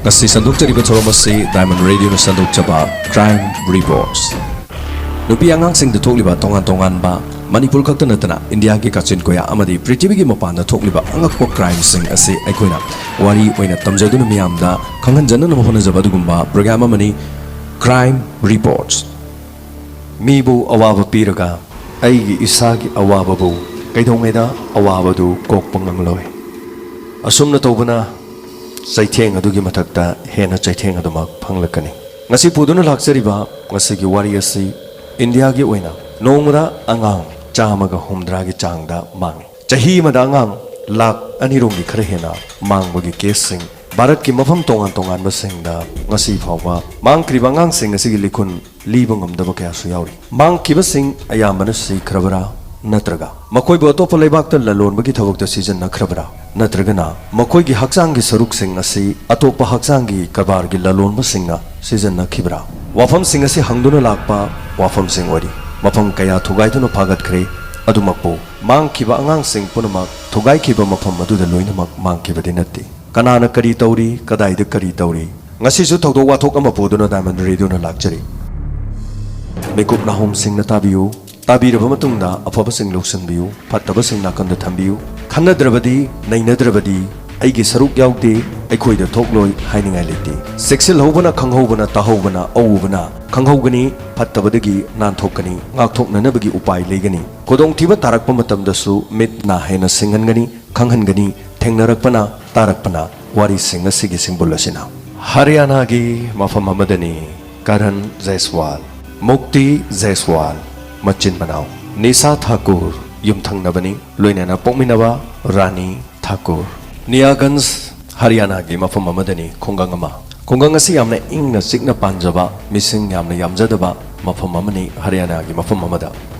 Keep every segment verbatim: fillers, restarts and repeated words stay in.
ꯑꯁꯤ ꯁꯟꯗꯣꯛꯆꯔꯤꯕ ꯊꯧꯔꯝ ꯑꯁꯤ Diamond Radio ꯅ ꯁꯟꯗꯣꯛꯆꯕ Crime Reports꯫ ꯅꯨꯄꯤ ꯑꯉꯥꯡꯁꯤꯡꯗ ꯊꯣꯛꯂꯤꯕ ꯇꯣꯉꯥꯟ ꯇꯣꯉꯥꯟꯕ, ꯃꯅꯤꯄꯨꯔ ꯈꯛꯇ ꯅꯠꯇꯅ ꯏꯟꯗꯤꯌꯥꯒꯤ ꯀꯥꯆꯤꯟ ꯀꯣꯌꯥ ꯑꯃꯗꯤ ꯄ꯭ꯔꯤꯊꯤꯕꯤꯒꯤ ꯃꯄꯥꯟꯗ ꯊꯣꯛꯂꯤꯕ ꯑꯉꯛꯄ crime ꯁꯤꯡ ꯑꯁꯤ ꯑꯩꯈꯣꯏꯅ ꯋꯥꯔꯤ ꯑꯣꯏꯅ ꯇꯝꯖꯗꯨꯅ ꯃꯤꯌꯥꯝꯗ ꯈꯪꯍꯟꯖꯅꯅꯕ ꯍꯣꯠꯅꯖꯕ ꯑꯗꯨꯒꯨꯝꯕ program ꯑꯃꯅꯤ Crime Reports꯫ ꯃꯤꯕꯨ ꯑꯋꯥꯕ ꯄꯤꯔꯒ ꯑꯩꯒꯤ ꯏꯁꯥꯒꯤ ꯑꯋꯥꯕꯕꯨ ꯀꯩꯗꯧꯉꯩꯗ ꯑꯋꯥꯕꯗꯨ ꯀꯣꯛꯄ ꯉꯝꯂꯣꯏ꯫ ꯑꯁꯨꯝꯅ ꯇꯧꯕꯅ ꯆꯩꯊꯦꯡ ꯑꯗꯨꯒꯤ ꯃꯊꯛꯇ ꯍꯦꯟꯅ ꯆꯩꯊꯦꯡ ꯑꯗꯨꯃꯛ ꯐꯪꯂꯛꯀꯅꯤ꯫ ꯉꯁꯤ ꯄꯨꯗꯨꯅ ꯂꯥꯛꯆꯔꯤꯕ ꯉꯁꯤꯒꯤ ꯋꯥꯔꯤ ꯑꯁꯤ ꯏꯟꯗꯤꯌꯥꯒꯤ ꯑꯣꯏꯅ ꯅꯣꯡꯃꯗ ꯑꯉꯥꯡ ꯆꯥꯝꯃꯒ ꯍꯨꯝꯗ꯭ꯔꯥꯒꯤ ꯆꯥꯡꯗ ꯃꯥꯡꯏ꯫ ꯆꯍꯤ ꯑꯃꯗ ꯑꯉꯥꯡ ꯂꯥꯈ ꯑꯅꯤꯔꯣꯝꯒꯤ ꯈꯔ ꯍꯦꯟꯅ ꯃꯥꯡꯕꯒꯤ case ꯁꯤꯡ ꯚꯥꯔꯠꯀꯤ ꯃꯐꯝ ꯇꯣꯉꯥꯟ ꯇꯣꯉꯥꯟꯕꯁꯤꯡꯗ ꯉꯁꯤ ꯐꯥꯎꯕ ꯃꯥꯡꯈ꯭ꯔꯤꯕ ꯑꯉꯥꯡꯁꯤꯡ ꯑꯁꯤꯒꯤ ꯂꯤꯈꯨꯟ ꯂꯤꯕ ꯉꯝꯗꯕ ꯀꯌꯥꯁꯨ ꯌꯥꯎꯔꯤ꯫ ꯃꯥꯡꯈꯤꯕꯁꯤꯡ ꯑꯌꯥꯝꯕꯅ ꯁꯤꯈ꯭ꯔꯕꯔꯥ? ꯅꯠꯇ꯭ꯔꯒ ꯃꯈꯣꯏꯕꯨ ꯑꯇꯣꯞꯄ ꯂꯩꯕꯥꯛꯇ ꯂꯂꯣꯟꯕꯒꯤ ꯊꯕꯛꯇ ꯁꯤꯖꯤꯟꯅꯈ꯭ꯔꯕꯔꯥ? ꯅꯠꯇ꯭ꯔꯒꯅ ꯃꯈꯣꯏꯒꯤ ꯍꯛꯆꯥꯡꯒꯤ ꯁꯔꯨꯛꯁꯤꯡ ꯑꯁꯤ ꯑꯇꯣꯞꯄ ꯍꯛꯆꯥꯡꯒꯤ ꯀꯔꯕꯥꯔꯒꯤ ꯂꯂꯣꯟꯕꯁꯤꯡꯅ ꯁꯤꯖꯤꯟꯅꯈꯤꯕ꯭ꯔꯥ? ꯋꯥꯐꯝꯁꯤꯡ ꯑꯁꯤ ꯍꯪꯗꯨꯅ ꯂꯥꯛꯄ ꯋꯥꯐꯝꯁꯤꯡ ꯑꯣꯏꯔꯤ꯫ ꯃꯐꯝ ꯀꯌꯥ ꯊꯨꯒꯥꯏꯗꯨꯅ ꯐꯥꯒꯠꯈ꯭ꯔꯦ꯫ ꯑꯗꯨꯃꯛꯄꯨ ꯃꯥꯡꯈꯤꯕ ꯑꯉꯥꯡꯁꯤꯡ ꯄꯨꯝꯅꯃꯛ ꯊꯨꯒꯥꯏꯈꯤꯕ ꯃꯐꯝ ꯑꯗꯨꯗ ꯂꯣꯏꯅꯃꯛ ꯃꯥꯡꯈꯤꯕꯗꯤ ꯅꯠꯇꯦ꯫ ꯀꯅꯥꯅ ꯀꯔꯤ ꯇꯧꯔꯤ, ꯀꯗꯥꯏꯗ ꯀꯔꯤ ꯇꯧꯔꯤ? ꯉꯁꯤꯁꯨ ꯊꯧꯗꯣꯛ ꯋꯥꯊꯣꯛ ꯑꯃ ꯄꯨꯗꯨꯅ Diamond Radio ꯅ ꯂꯥꯛꯆꯔꯤ꯫ ꯃꯤꯀꯨꯞ ꯅꯥꯍꯣꯝꯁꯤꯡꯅ ꯇꯥꯕꯤꯌꯨ꯫ ꯇꯥꯕꯤꯔꯕ ꯃꯇꯨꯡꯗ ꯑꯐꯕꯁꯤꯡ ꯂꯧꯁꯤꯟꯕꯤꯌꯨ, ꯐꯠꯇꯕꯁꯤꯡ ꯅꯥꯀꯟꯗ ꯊꯝꯕꯤꯌꯨ꯫ ꯈꯟꯅꯗ꯭ꯔꯕꯗꯤ, ꯅꯩꯅꯗ꯭ꯔꯕꯗꯤ ꯑꯩꯒꯤ ꯁꯔꯨꯛ ꯌꯥꯎꯗꯦ, ꯑꯩꯈꯣꯏꯗ ꯊꯣꯛꯂꯣꯏ ꯍꯥꯏꯅꯤꯡꯉꯥꯏ ꯂꯩꯇꯦ꯫ ꯆꯦꯛꯁꯤꯜꯍꯧꯕꯅ, ꯈꯪꯍꯧꯕꯅ, ꯇꯥꯍꯧꯕꯅ, ꯎꯕꯅ ꯈꯪꯍꯧꯒꯅꯤ, ꯐꯠꯇꯕꯗꯒꯤ ꯅꯥꯟꯊꯣꯛꯀꯅꯤ, ꯉꯥꯛꯊꯣꯛꯅꯅꯕꯒꯤ ꯎꯄꯥꯏ ꯂꯩꯒꯅꯤ꯫ ꯈꯨꯗꯣꯡꯊꯤꯕ ꯇꯥꯔꯛꯄ ꯃꯇꯝꯗꯁꯨ ꯃꯤꯠ ꯅꯥ ꯍꯦꯟꯅ ꯁꯤꯡꯍꯟꯒꯅꯤ, ꯈꯪꯍꯟꯒꯅꯤ, ꯊꯦꯡꯅꯔꯛꯄꯅ, ꯇꯥꯔꯛꯄꯅ ꯋꯥꯔꯤꯁꯤꯡ ꯑꯁꯤꯒꯤ ꯁꯤꯡꯕꯨꯜ ꯑꯁꯤꯅ꯫ ꯍꯔꯤꯌꯥꯅꯥꯒꯤ ꯃꯐꯝ ꯑꯃꯗꯅꯤ ꯀꯔꯟ ꯖꯩꯁꯋꯥꯜ, ꯃꯨꯛꯇꯤ ꯖꯩꯁꯋꯥꯜ, ꯃꯆꯤꯟ ꯃꯅꯥꯎ ꯅꯤꯁꯥ ꯊꯥꯀꯨꯔ ꯌꯨꯝꯊꯪꯅꯕꯅꯤ, ꯂꯣꯏꯅꯅ ꯄꯣꯛꯃꯤꯟꯅꯕ ꯔꯥꯅꯤ ꯊꯥꯀꯨꯔ꯫ ꯅꯤꯌꯥꯒꯟꯖ, ꯍꯔꯤꯌꯥꯅꯥꯒꯤ ꯃꯐꯝ ꯑꯃꯗꯅꯤ ꯈꯨꯡꯒꯪ ꯑꯃ꯫ ꯈꯨꯡꯒꯪ ꯑꯁꯤ ꯌꯥꯝꯅ ꯏꯪꯅ ꯆꯤꯛꯅ ꯄꯥꯟꯖꯕ, ꯃꯤꯁꯤꯡ ꯌꯥꯝꯅ ꯌꯥꯝꯖꯗꯕ ꯃꯐꯝ ꯑꯃꯅꯤ ꯍꯔꯤꯌꯥꯅꯥꯒꯤ ꯃꯐꯝ ꯑꯃꯗ꯫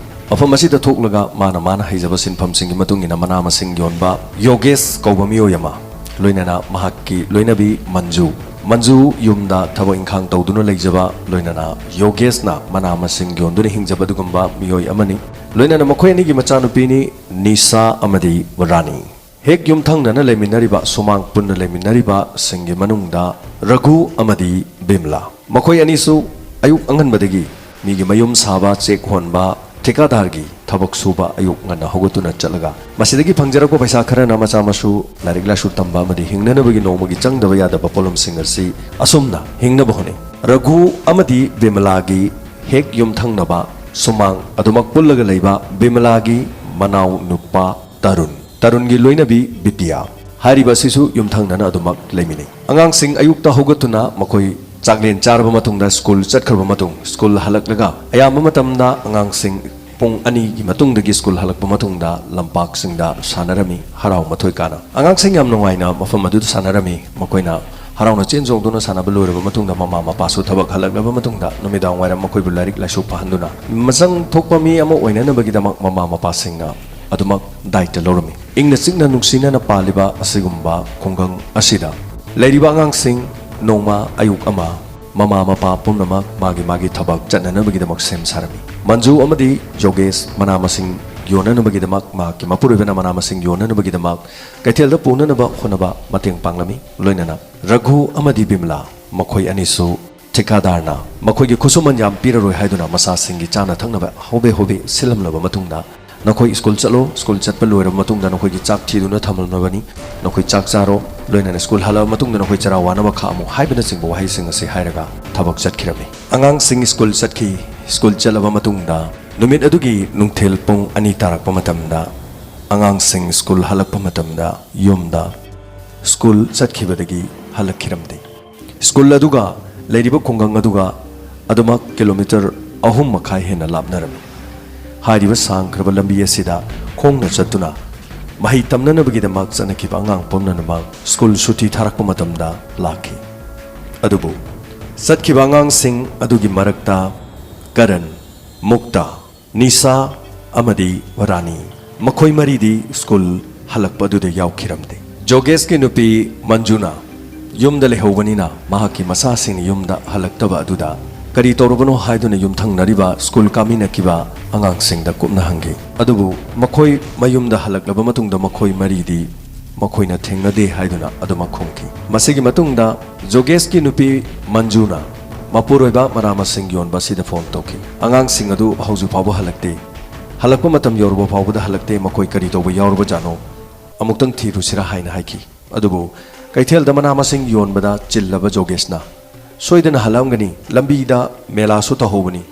ꯃꯐꯝ ꯑꯁꯤꯗ ꯊꯣꯛꯂꯒ ꯃꯥꯅ ꯃꯥꯅ ꯍꯩꯖꯕ ꯁꯤꯟꯐꯝꯁꯤꯡꯒꯤ ꯃꯇꯨꯡ ꯏꯟꯅ ꯃꯅꯥ ꯃꯁꯤꯡ ꯌꯣꯟꯕ ꯌꯣꯒꯦꯁ ꯀꯧꯕ ꯃꯤꯑꯣꯏ ꯑꯃ, ꯂꯣꯏꯅꯅ ꯃꯍꯥꯛꯀꯤ ꯂꯣꯏꯅꯕꯤ ꯃꯟꯖꯨ꯫ ꯃꯟꯖꯨ ꯌꯨꯝꯗ ꯊꯕꯛ ꯏꯪꯈꯥꯡ ꯇꯧꯗꯨꯅ ꯂꯩꯖꯕ, ꯂꯣꯏꯅꯅ ꯌꯣꯒꯦꯁꯅ ꯃꯅꯥ ꯃꯁꯤꯡ ꯌꯣꯟꯗꯨꯅ ꯍꯤꯡꯖꯕ ꯑꯗꯨꯒꯨꯝꯕ ꯃꯤꯑꯣꯏ ꯑꯃꯅꯤ꯫ ꯂꯣꯏꯅꯅ ꯃꯈꯣꯏ ꯑꯅꯤꯒꯤ ꯃꯆꯥꯅꯨꯄꯤꯅꯤ ꯅꯤꯁꯥ ꯑꯃꯗꯤ ꯔꯥꯅꯤ꯫ ꯍꯦꯛ ꯌꯨꯝꯊꯪꯅꯅ ꯂꯩꯃꯤꯟꯅꯔꯤꯕ, ꯁꯨꯃꯥꯡ ꯄꯨꯟꯅ ꯂꯩꯃꯤꯟꯅꯔꯤꯕꯁꯤꯡꯒꯤ ꯃꯅꯨꯡꯗ ꯔꯘꯨ ꯑꯃꯗꯤ ꯕꯤꯃꯂꯥ, ꯃꯈꯣꯏ ꯑꯅꯤꯁꯨ ꯑꯌꯨꯛ ꯑꯉꯟꯕꯗꯒꯤ ꯃꯤꯒꯤ ꯃꯌꯨꯝ ꯁꯥꯕ, ꯆꯦꯛ ꯍꯣꯟꯕ, ꯊꯤꯀꯥꯗꯥꯔꯒꯤ ꯊꯕꯛ ꯁꯨꯕ ꯑꯌꯨꯛ ꯉꯟꯅ ꯍꯧꯒꯠꯇꯨꯅ ꯆꯠꯂꯒ, ꯃꯁꯤꯗꯒꯤ ꯐꯪꯖꯔꯛꯄ ꯄꯩꯁꯥ ꯈꯔꯅ ꯃꯆꯥ ꯃꯁꯨ ꯂꯥꯏꯔꯤꯛ ꯂꯥꯏꯁꯨ ꯇꯝꯕ ꯑꯃꯗꯤ ꯍꯤꯡꯅꯅꯕꯒꯤ ꯅꯣꯡꯃꯒꯤ ꯆꯪꯗꯕ ꯌꯥꯗꯕ ꯄꯣꯠꯂꯝꯁꯤꯡ ꯑꯁꯤ ꯑꯁꯨꯝꯅ ꯍꯤꯡꯅꯕ ꯍꯣꯠꯅꯩ꯫ ꯔꯘꯨ ꯑꯃꯗꯤ ꯕꯤꯃꯂꯥꯒꯤ ꯍꯦꯛ ꯌꯨꯝꯊꯪꯅꯕ, ꯁꯨꯃꯥꯡ ꯑꯗꯨꯃꯛ ꯄꯨꯜꯂꯒ ꯂꯩꯕ ꯕꯤꯃꯂꯥꯒꯤ ꯃꯅꯥꯎ ꯅꯨꯄꯥ ꯇꯔꯨꯟ, ꯇꯔꯨꯟꯒꯤ ꯂꯣꯏꯅꯕꯤ ꯕꯤꯇꯤꯌꯥ ꯍꯥꯏꯔꯤꯕ ꯑꯁꯤꯁꯨ ꯌꯨꯝꯊꯪꯅꯅ ꯑꯗꯨꯃꯛ ꯂꯩꯃꯤꯟꯅꯩ꯫ ꯑꯉꯥꯡꯁꯤꯡ ꯑꯌꯨꯛꯇ ꯍꯧꯒꯠꯇꯨꯅ ꯃꯈꯣꯏ ꯆꯥꯛꯂꯦꯟ ꯆꯥꯔꯕ ꯃꯇꯨꯡꯗ ꯁ꯭ꯀꯨꯜ ꯆꯠꯈ꯭ꯔꯕ ꯃꯇꯨꯡ, ꯁ꯭ꯀꯨꯜ ꯍꯜꯂꯛꯂꯒ ꯑꯌꯥꯝꯕ ꯃꯇꯝꯗ ꯑꯉꯥꯡꯁꯤꯡ ꯄꯨꯡ ꯑꯅꯤꯒꯤ ꯃꯇꯨꯡꯗꯒꯤ ꯁ꯭ꯀꯨꯜ ꯍꯜꯂꯛꯄ ꯃꯇꯨꯡꯗ ꯂꯝꯄꯥꯛꯁꯤꯡꯗ ꯁꯥꯟꯅꯔꯝꯃꯤ, ꯍꯔꯥꯎ ꯃꯊꯣꯏ ꯀꯥꯅ꯫ ꯑꯉꯥꯡꯁꯤꯡ ꯌꯥꯝ ꯅꯨꯡꯉꯥꯏꯅ ꯃꯐꯝ ꯑꯗꯨꯗ ꯁꯥꯟꯅꯔꯝꯃꯤ꯫ ꯃꯈꯣꯏꯅ ꯍꯔꯥꯎꯅ ꯆꯦꯟ ꯆꯣꯡꯗꯨꯅ ꯁꯥꯟꯅꯕ ꯂꯣꯏꯔꯕ ꯃꯇꯨꯡꯗ, ꯃꯃꯥ ꯃꯄꯥꯁꯨ ꯊꯕꯛ ꯍꯜꯂꯛꯂꯕ ꯃꯇꯨꯡꯗ, ꯅꯨꯃꯤꯗꯥꯡ ꯋꯥꯏꯔꯝ ꯃꯈꯣꯏꯕꯨ ꯂꯥꯏꯔꯤꯛ ꯂꯥꯏꯁꯨ ꯄꯥꯍꯟꯗꯨꯅ ꯃꯆꯪ ꯊꯣꯛꯄ ꯃꯤ ꯑꯃ ꯑꯣꯏꯅꯅꯕꯒꯤꯗꯃꯛ ꯃꯃꯥ ꯃꯄꯥꯁꯤꯡꯅ ꯑꯗꯨꯃꯛ ꯗꯥꯏꯇ ꯂꯧꯔꯝꯃꯤ꯫ ꯏꯪꯅ ꯆꯤꯛꯅ ꯅꯨꯡꯁꯤꯅꯅ ꯄꯥꯜꯂꯤꯕ ꯑꯁꯤꯒꯨꯝꯕ ꯈꯨꯡꯒꯪ ꯑꯁꯤꯗ ꯂꯩꯔꯤꯕ ꯑꯉꯥꯡꯁꯤꯡ ꯅꯣꯡꯃ ꯑꯌꯨꯛ ꯑꯃ ꯃꯃꯥ ꯃꯄꯥ ꯄꯨꯝꯅꯃꯛ ꯃꯥꯒꯤ ꯃꯥꯒꯤ ꯊꯕꯛ ꯆꯠꯅꯅꯕꯒꯤꯗꯃꯛ ꯁꯦꯝ ꯁꯥꯔꯝꯃꯤ꯫ ꯃꯟꯖꯨ ꯑꯃꯗꯤ ꯖꯣꯒꯦꯁ ꯃꯅꯥ ꯃꯁꯤꯡ ꯌꯣꯟꯅꯅꯕꯒꯤꯗꯃꯛ, ꯃꯍꯥꯛꯀꯤ ꯃꯄꯨꯔꯣꯏꯕꯅ ꯃꯅꯥ ꯃꯁꯤꯡ ꯌꯣꯟꯅꯅꯕꯒꯤꯗꯃꯛ ꯀꯩꯊꯦꯜꯗ ꯄꯨꯅꯅꯕ ꯍꯣꯠꯅꯕ ꯃꯇꯦꯡ ꯄꯥꯡꯂꯝꯃꯤ꯫ ꯂꯣꯏꯅꯅ ꯔꯘꯨ ꯑꯃꯗꯤ ꯕꯤꯃꯂꯥ, ꯃꯈꯣꯏ ꯑꯅꯤꯁꯨ ꯊꯤꯀꯥꯗꯥꯔꯅ ꯃꯈꯣꯏꯒꯤ ꯈꯨꯠꯁꯨꯃꯟ ꯌꯥꯝ ꯄꯤꯔꯔꯣꯏ ꯍꯥꯏꯗꯨꯅ ꯃꯆꯥꯁꯤꯡꯒꯤ ꯆꯥꯅ ꯊꯛꯅꯕ ꯍꯣꯕꯦ ꯍꯣꯕꯦ ꯁꯤꯜꯂꯝꯂꯕ ꯃꯇꯨꯡꯗ, "ꯅꯈꯣꯏ ꯁ꯭ꯀꯨꯜ ꯆꯠꯂꯣ, ꯁ꯭ꯀꯨꯜ ꯆꯠꯄ ꯂꯣꯏꯔꯕ ꯃꯇꯨꯡꯗ ꯅꯈꯣꯏꯒꯤ ꯆꯥꯛ ꯊꯤꯗꯨꯅ ꯊꯝꯂꯝꯂꯕꯅꯤ, ꯅꯈꯣꯏ ꯆꯥꯛ ꯆꯥꯔꯣ, ꯂꯣꯏꯅꯅ ꯁ꯭ꯀꯨꯜ ꯍꯜꯂꯛꯑꯕ ꯃꯇꯨꯡꯗ ꯅꯈꯣꯏ ꯆꯔꯥ ꯋꯥꯅꯕ ꯈꯥꯛꯑꯝꯃꯨ" ꯍꯥꯏꯕꯅꯆꯤꯡꯕ ꯋꯥꯍꯩꯁꯤꯡ ꯑꯁꯤ ꯍꯥꯏꯔꯒ ꯊꯕꯛ ꯆꯠꯈꯤꯔꯝꯃꯤ꯫ ꯑꯉꯥꯡꯁꯤꯡ ꯁ꯭ꯀꯨꯜ ꯆꯠꯈꯤ꯫ ꯁ꯭ꯀꯨꯜ ꯆꯠꯂꯕ ꯃꯇꯨꯡꯗ, ꯅꯨꯃꯤꯠ ꯑꯗꯨꯒꯤ ꯅꯨꯡꯊꯤꯜ ꯄꯨꯡ ꯑꯅꯤ ꯇꯥꯔꯛꯄ ꯃꯇꯝꯗ, ꯑꯉꯥꯡꯁꯤꯡ ꯁ꯭ꯀꯨꯜ ꯍꯜꯂꯛꯄ ꯃꯇꯝꯗ ꯌꯨꯝꯗ ꯁ꯭ꯀꯨꯜ ꯆꯠꯈꯤꯕꯗꯒꯤ ꯍꯜꯂꯛꯈꯤꯔꯝꯗꯦ꯫ ꯁ꯭ꯀꯨꯜ ꯑꯗꯨꯒ ꯂꯩꯔꯤꯕ ꯈꯨꯡꯒꯪ ꯑꯗꯨꯒ ꯑꯗꯨꯃꯛ ꯀꯤꯂꯣꯃꯤꯇꯔ ꯑꯍꯨꯝ ꯃꯈꯥꯏ ꯍꯦꯟꯅ ꯂꯥꯞꯅꯔꯝꯃꯤ꯫ ꯍꯥꯏꯔꯤꯕ ꯁꯥꯡꯈ꯭ꯔꯕ ꯂꯝꯕꯤ ꯑꯁꯤꯗ ꯈꯣꯡꯅ ꯆꯠꯇꯨꯅ ꯃꯍꯩ ꯇꯝꯅꯅꯕꯒꯤꯗꯃꯛ ꯆꯠꯅꯈꯤꯕ ꯑꯉꯥꯡ ꯄꯨꯝꯅꯃꯛ ꯁ꯭ꯀꯨꯜ ꯁꯨꯇꯤ ꯊꯥꯔꯛꯄ ꯃꯇꯝꯗ ꯂꯥꯛꯈꯤ꯫ ꯑꯗꯨꯕꯨ ꯆꯠꯈꯤꯕ ꯑꯉꯥꯡꯁꯤꯡ ꯑꯗꯨꯒꯤ ꯃꯔꯛꯇ ꯀꯔꯟ, ꯃꯨꯛꯇꯥ, ꯅꯤꯁꯥ ꯑꯃꯗꯤ ꯔꯥꯅꯤ, ꯃꯈꯣꯏ ꯃꯔꯤꯗꯤ ꯁ꯭ꯀꯨꯜ ꯍꯜꯂꯛꯄ ꯑꯗꯨꯗ ꯌꯥꯎꯈꯤꯔꯝꯗꯦ꯫ ꯖꯣꯒꯦꯁꯀꯤ ꯅꯨꯄꯤ ꯃꯟꯖꯨꯅ ꯌꯨꯝꯗ ꯂꯩꯍꯧꯕꯅꯤꯅ ꯃꯍꯥꯛꯀꯤ ꯃꯆꯥꯁꯤꯡꯅ ꯌꯨꯝꯗ ꯍꯜꯂꯛꯇꯕ ꯑꯗꯨꯗ ꯀꯔꯤ ꯇꯧꯔꯕꯅꯣ ꯍꯥꯏꯗꯨꯅ ꯌꯨꯝꯊꯪꯅꯔꯤꯕ ꯁ꯭ꯀꯨꯜ ꯀꯥꯃꯤꯟꯅꯈꯤꯕ ꯑꯉꯥꯡꯁꯤꯡꯗ ꯀꯨꯞꯅ ꯍꯪꯈꯤ꯫ ꯑꯗꯨꯕꯨ ꯃꯈꯣꯏ ꯃꯌꯨꯝꯗ ꯍꯜꯂꯛꯂꯕ ꯃꯇꯨꯡꯗ ꯃꯈꯣꯏ ꯃꯔꯤꯗꯤ ꯃꯈꯣꯏꯅ ꯊꯦꯡꯅꯗꯦ ꯍꯥꯏꯗꯨꯅ ꯑꯗꯨꯃꯛ ꯈꯨꯝꯈꯤ꯫ ꯃꯁꯤꯒꯤ ꯃꯇꯨꯡꯗ ꯖꯣꯒꯦꯁꯀꯤ ꯅꯨꯄꯤ ꯃꯟꯖꯨꯅ ꯃꯄꯨꯔꯣꯏꯕ ꯃꯅꯥ ꯃꯁꯤꯡ ꯌꯣꯟꯕ ꯑꯁꯤꯗ ꯐꯣꯟ ꯇꯧꯈꯤ꯫ "ꯑꯉꯥꯡꯁꯤꯡ ꯑꯗꯨ ꯍꯧꯖꯤꯛ ꯐꯥꯎꯕ ꯍꯜꯂꯛꯇꯦ꯫ ꯍꯜꯂꯛꯄ ꯃꯇꯝ ꯌꯧꯔꯕ ꯐꯥꯎꯕꯗ ꯍꯜꯂꯛꯇꯦ꯫ ꯃꯈꯣꯏ ꯀꯔꯤ ꯇꯧꯕ ꯌꯥꯎꯔꯕꯖꯥꯠꯅꯣ? ꯑꯃꯨꯛꯇꯪ ꯊꯤꯔꯨꯁꯤꯔꯥ?" ꯍꯥꯏꯅ ꯍꯥꯏꯈꯤ꯫ ꯑꯗꯨꯕꯨ ꯀꯩꯊꯦꯜꯗ ꯃꯅꯥ ꯃꯁꯤꯡ ꯌꯣꯟꯕꯗ ꯆꯤꯜꯂꯕ ꯖꯣꯒꯦꯁꯅ, "ꯁꯣꯏꯗꯅ ꯍꯜꯂꯛꯑꯝꯒꯅꯤ, ꯂꯝꯕꯤꯗ ꯃꯦꯂꯥꯁꯨ ꯇꯧꯍꯧꯕꯅꯤ꯫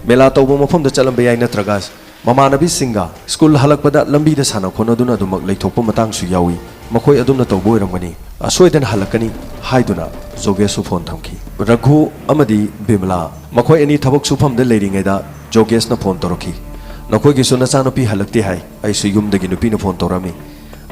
ꯃꯦꯂꯥ ꯇꯧꯕ ꯃꯐꯝꯗ ꯆꯠꯂꯝꯕ ꯌꯥꯏ, ꯅꯠꯇ꯭ꯔꯒ ꯃꯃꯥꯟꯅꯕꯤꯁꯤꯡꯒ ꯁ꯭ꯀꯨꯜ ꯍꯜꯂꯛꯄꯗ ꯂꯝꯕꯤꯗ ꯁꯥꯟꯅ ꯈꯣꯠꯅꯗꯨꯅ ꯑꯗꯨꯃꯛ ꯂꯩꯊꯣꯛꯄ ꯃꯇꯥꯡꯁꯨ ꯌꯥꯎꯏ꯫ ꯃꯈꯣꯏ ꯑꯗꯨꯝꯅ ꯇꯧꯕ ꯑꯣꯏꯔꯝꯒꯅꯤ꯫ ꯑꯁꯣꯏꯗꯅ ꯍꯜꯂꯛꯀꯅꯤ" ꯍꯥꯏꯗꯨꯅ ꯖꯣꯒꯦꯁꯁꯨ ꯐꯣꯟ ꯊꯝꯈꯤ꯫ ꯔꯘꯨ ꯑꯃꯗꯤ ꯕꯤꯃꯂꯥ ꯃꯈꯣꯏ ꯑꯅꯤ ꯊꯕꯛ ꯁꯨꯐꯝꯗ ꯂꯩꯔꯤꯉꯩꯗ ꯖꯣꯒꯦꯁꯅ ꯐꯣꯟ ꯇꯧꯔꯛꯈꯤ꯫ "ꯅꯈꯣꯏꯒꯤꯁꯨ ꯅꯆꯥꯅꯨꯄꯤ ꯍꯜꯂꯛꯇꯦ ꯍꯥꯏ꯫ ꯑꯩꯁꯨ ꯌꯨꯝꯗꯒꯤ ꯅꯨꯄꯤꯅ ꯐꯣꯟ ꯇꯧꯔꯛꯑꯝꯃꯤ꯫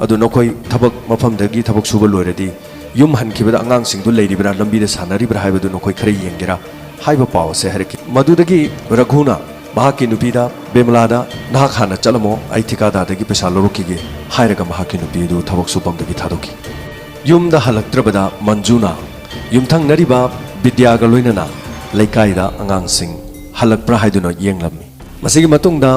ꯑꯗꯨ ꯅꯈꯣꯏ ꯊꯕꯛ ꯃꯐꯝꯗꯒꯤ ꯊꯕꯛ ꯁꯨꯕ ꯂꯣꯏꯔꯗꯤ ꯌꯨꯝ ꯍꯟꯈꯤꯕꯗ ꯑꯉꯥꯡꯁꯤꯡꯗꯨ ꯂꯩꯔꯤꯕ꯭ꯔꯥ, ꯂꯝꯕꯤꯗ ꯁꯥꯟꯅꯔꯤꯕ꯭ꯔꯥ ꯍꯥꯏꯕꯗꯨ ꯅꯈꯣꯏ ꯈꯔ ꯌꯦꯡꯒꯦꯔꯥ?" ꯍꯥꯏꯕ ꯄꯥꯎ ꯑꯁꯦ ꯍꯥꯏꯔꯛꯈꯤ꯫ ꯃꯗꯨꯗꯒꯤ ꯔꯘꯨꯅ ꯃꯍꯥꯛꯀꯤ ꯅꯨꯄꯤꯗ, "ꯕꯤꯃꯂꯥꯗ, ꯅꯍꯥꯛ ꯍꯥꯟꯅ ꯆꯠꯂꯝꯃꯣ, ꯑꯩ ꯊꯤꯀꯥꯗꯥꯔꯗꯒꯤ ꯄꯩꯁꯥ ꯂꯧꯔꯛꯈꯤꯒꯦ" ꯍꯥꯏꯔꯒ ꯃꯍꯥꯛꯀꯤ ꯅꯨꯄꯤ ꯑꯗꯨ ꯊꯕꯛ ꯁꯨꯐꯝꯗꯒꯤ ꯊꯥꯗꯣꯛꯈꯤ꯫ ꯌꯨꯝꯗ ꯍꯜꯂꯛꯇ꯭ꯔꯕꯗ ꯃꯟꯖꯨꯅ ꯌꯨꯝꯊꯪꯅꯔꯤꯕ ꯕꯤꯗ꯭ꯌꯥꯒ ꯂꯣꯏꯅꯅ ꯂꯩꯀꯥꯏꯗ ꯑꯉꯥꯡꯁꯤꯡ ꯍꯜꯂꯛꯄ꯭ꯔꯥ ꯍꯥꯏꯗꯨꯅ ꯌꯦꯡꯂꯝꯃꯤ꯫ ꯃꯁꯤꯒꯤ ꯃꯇꯨꯡꯗ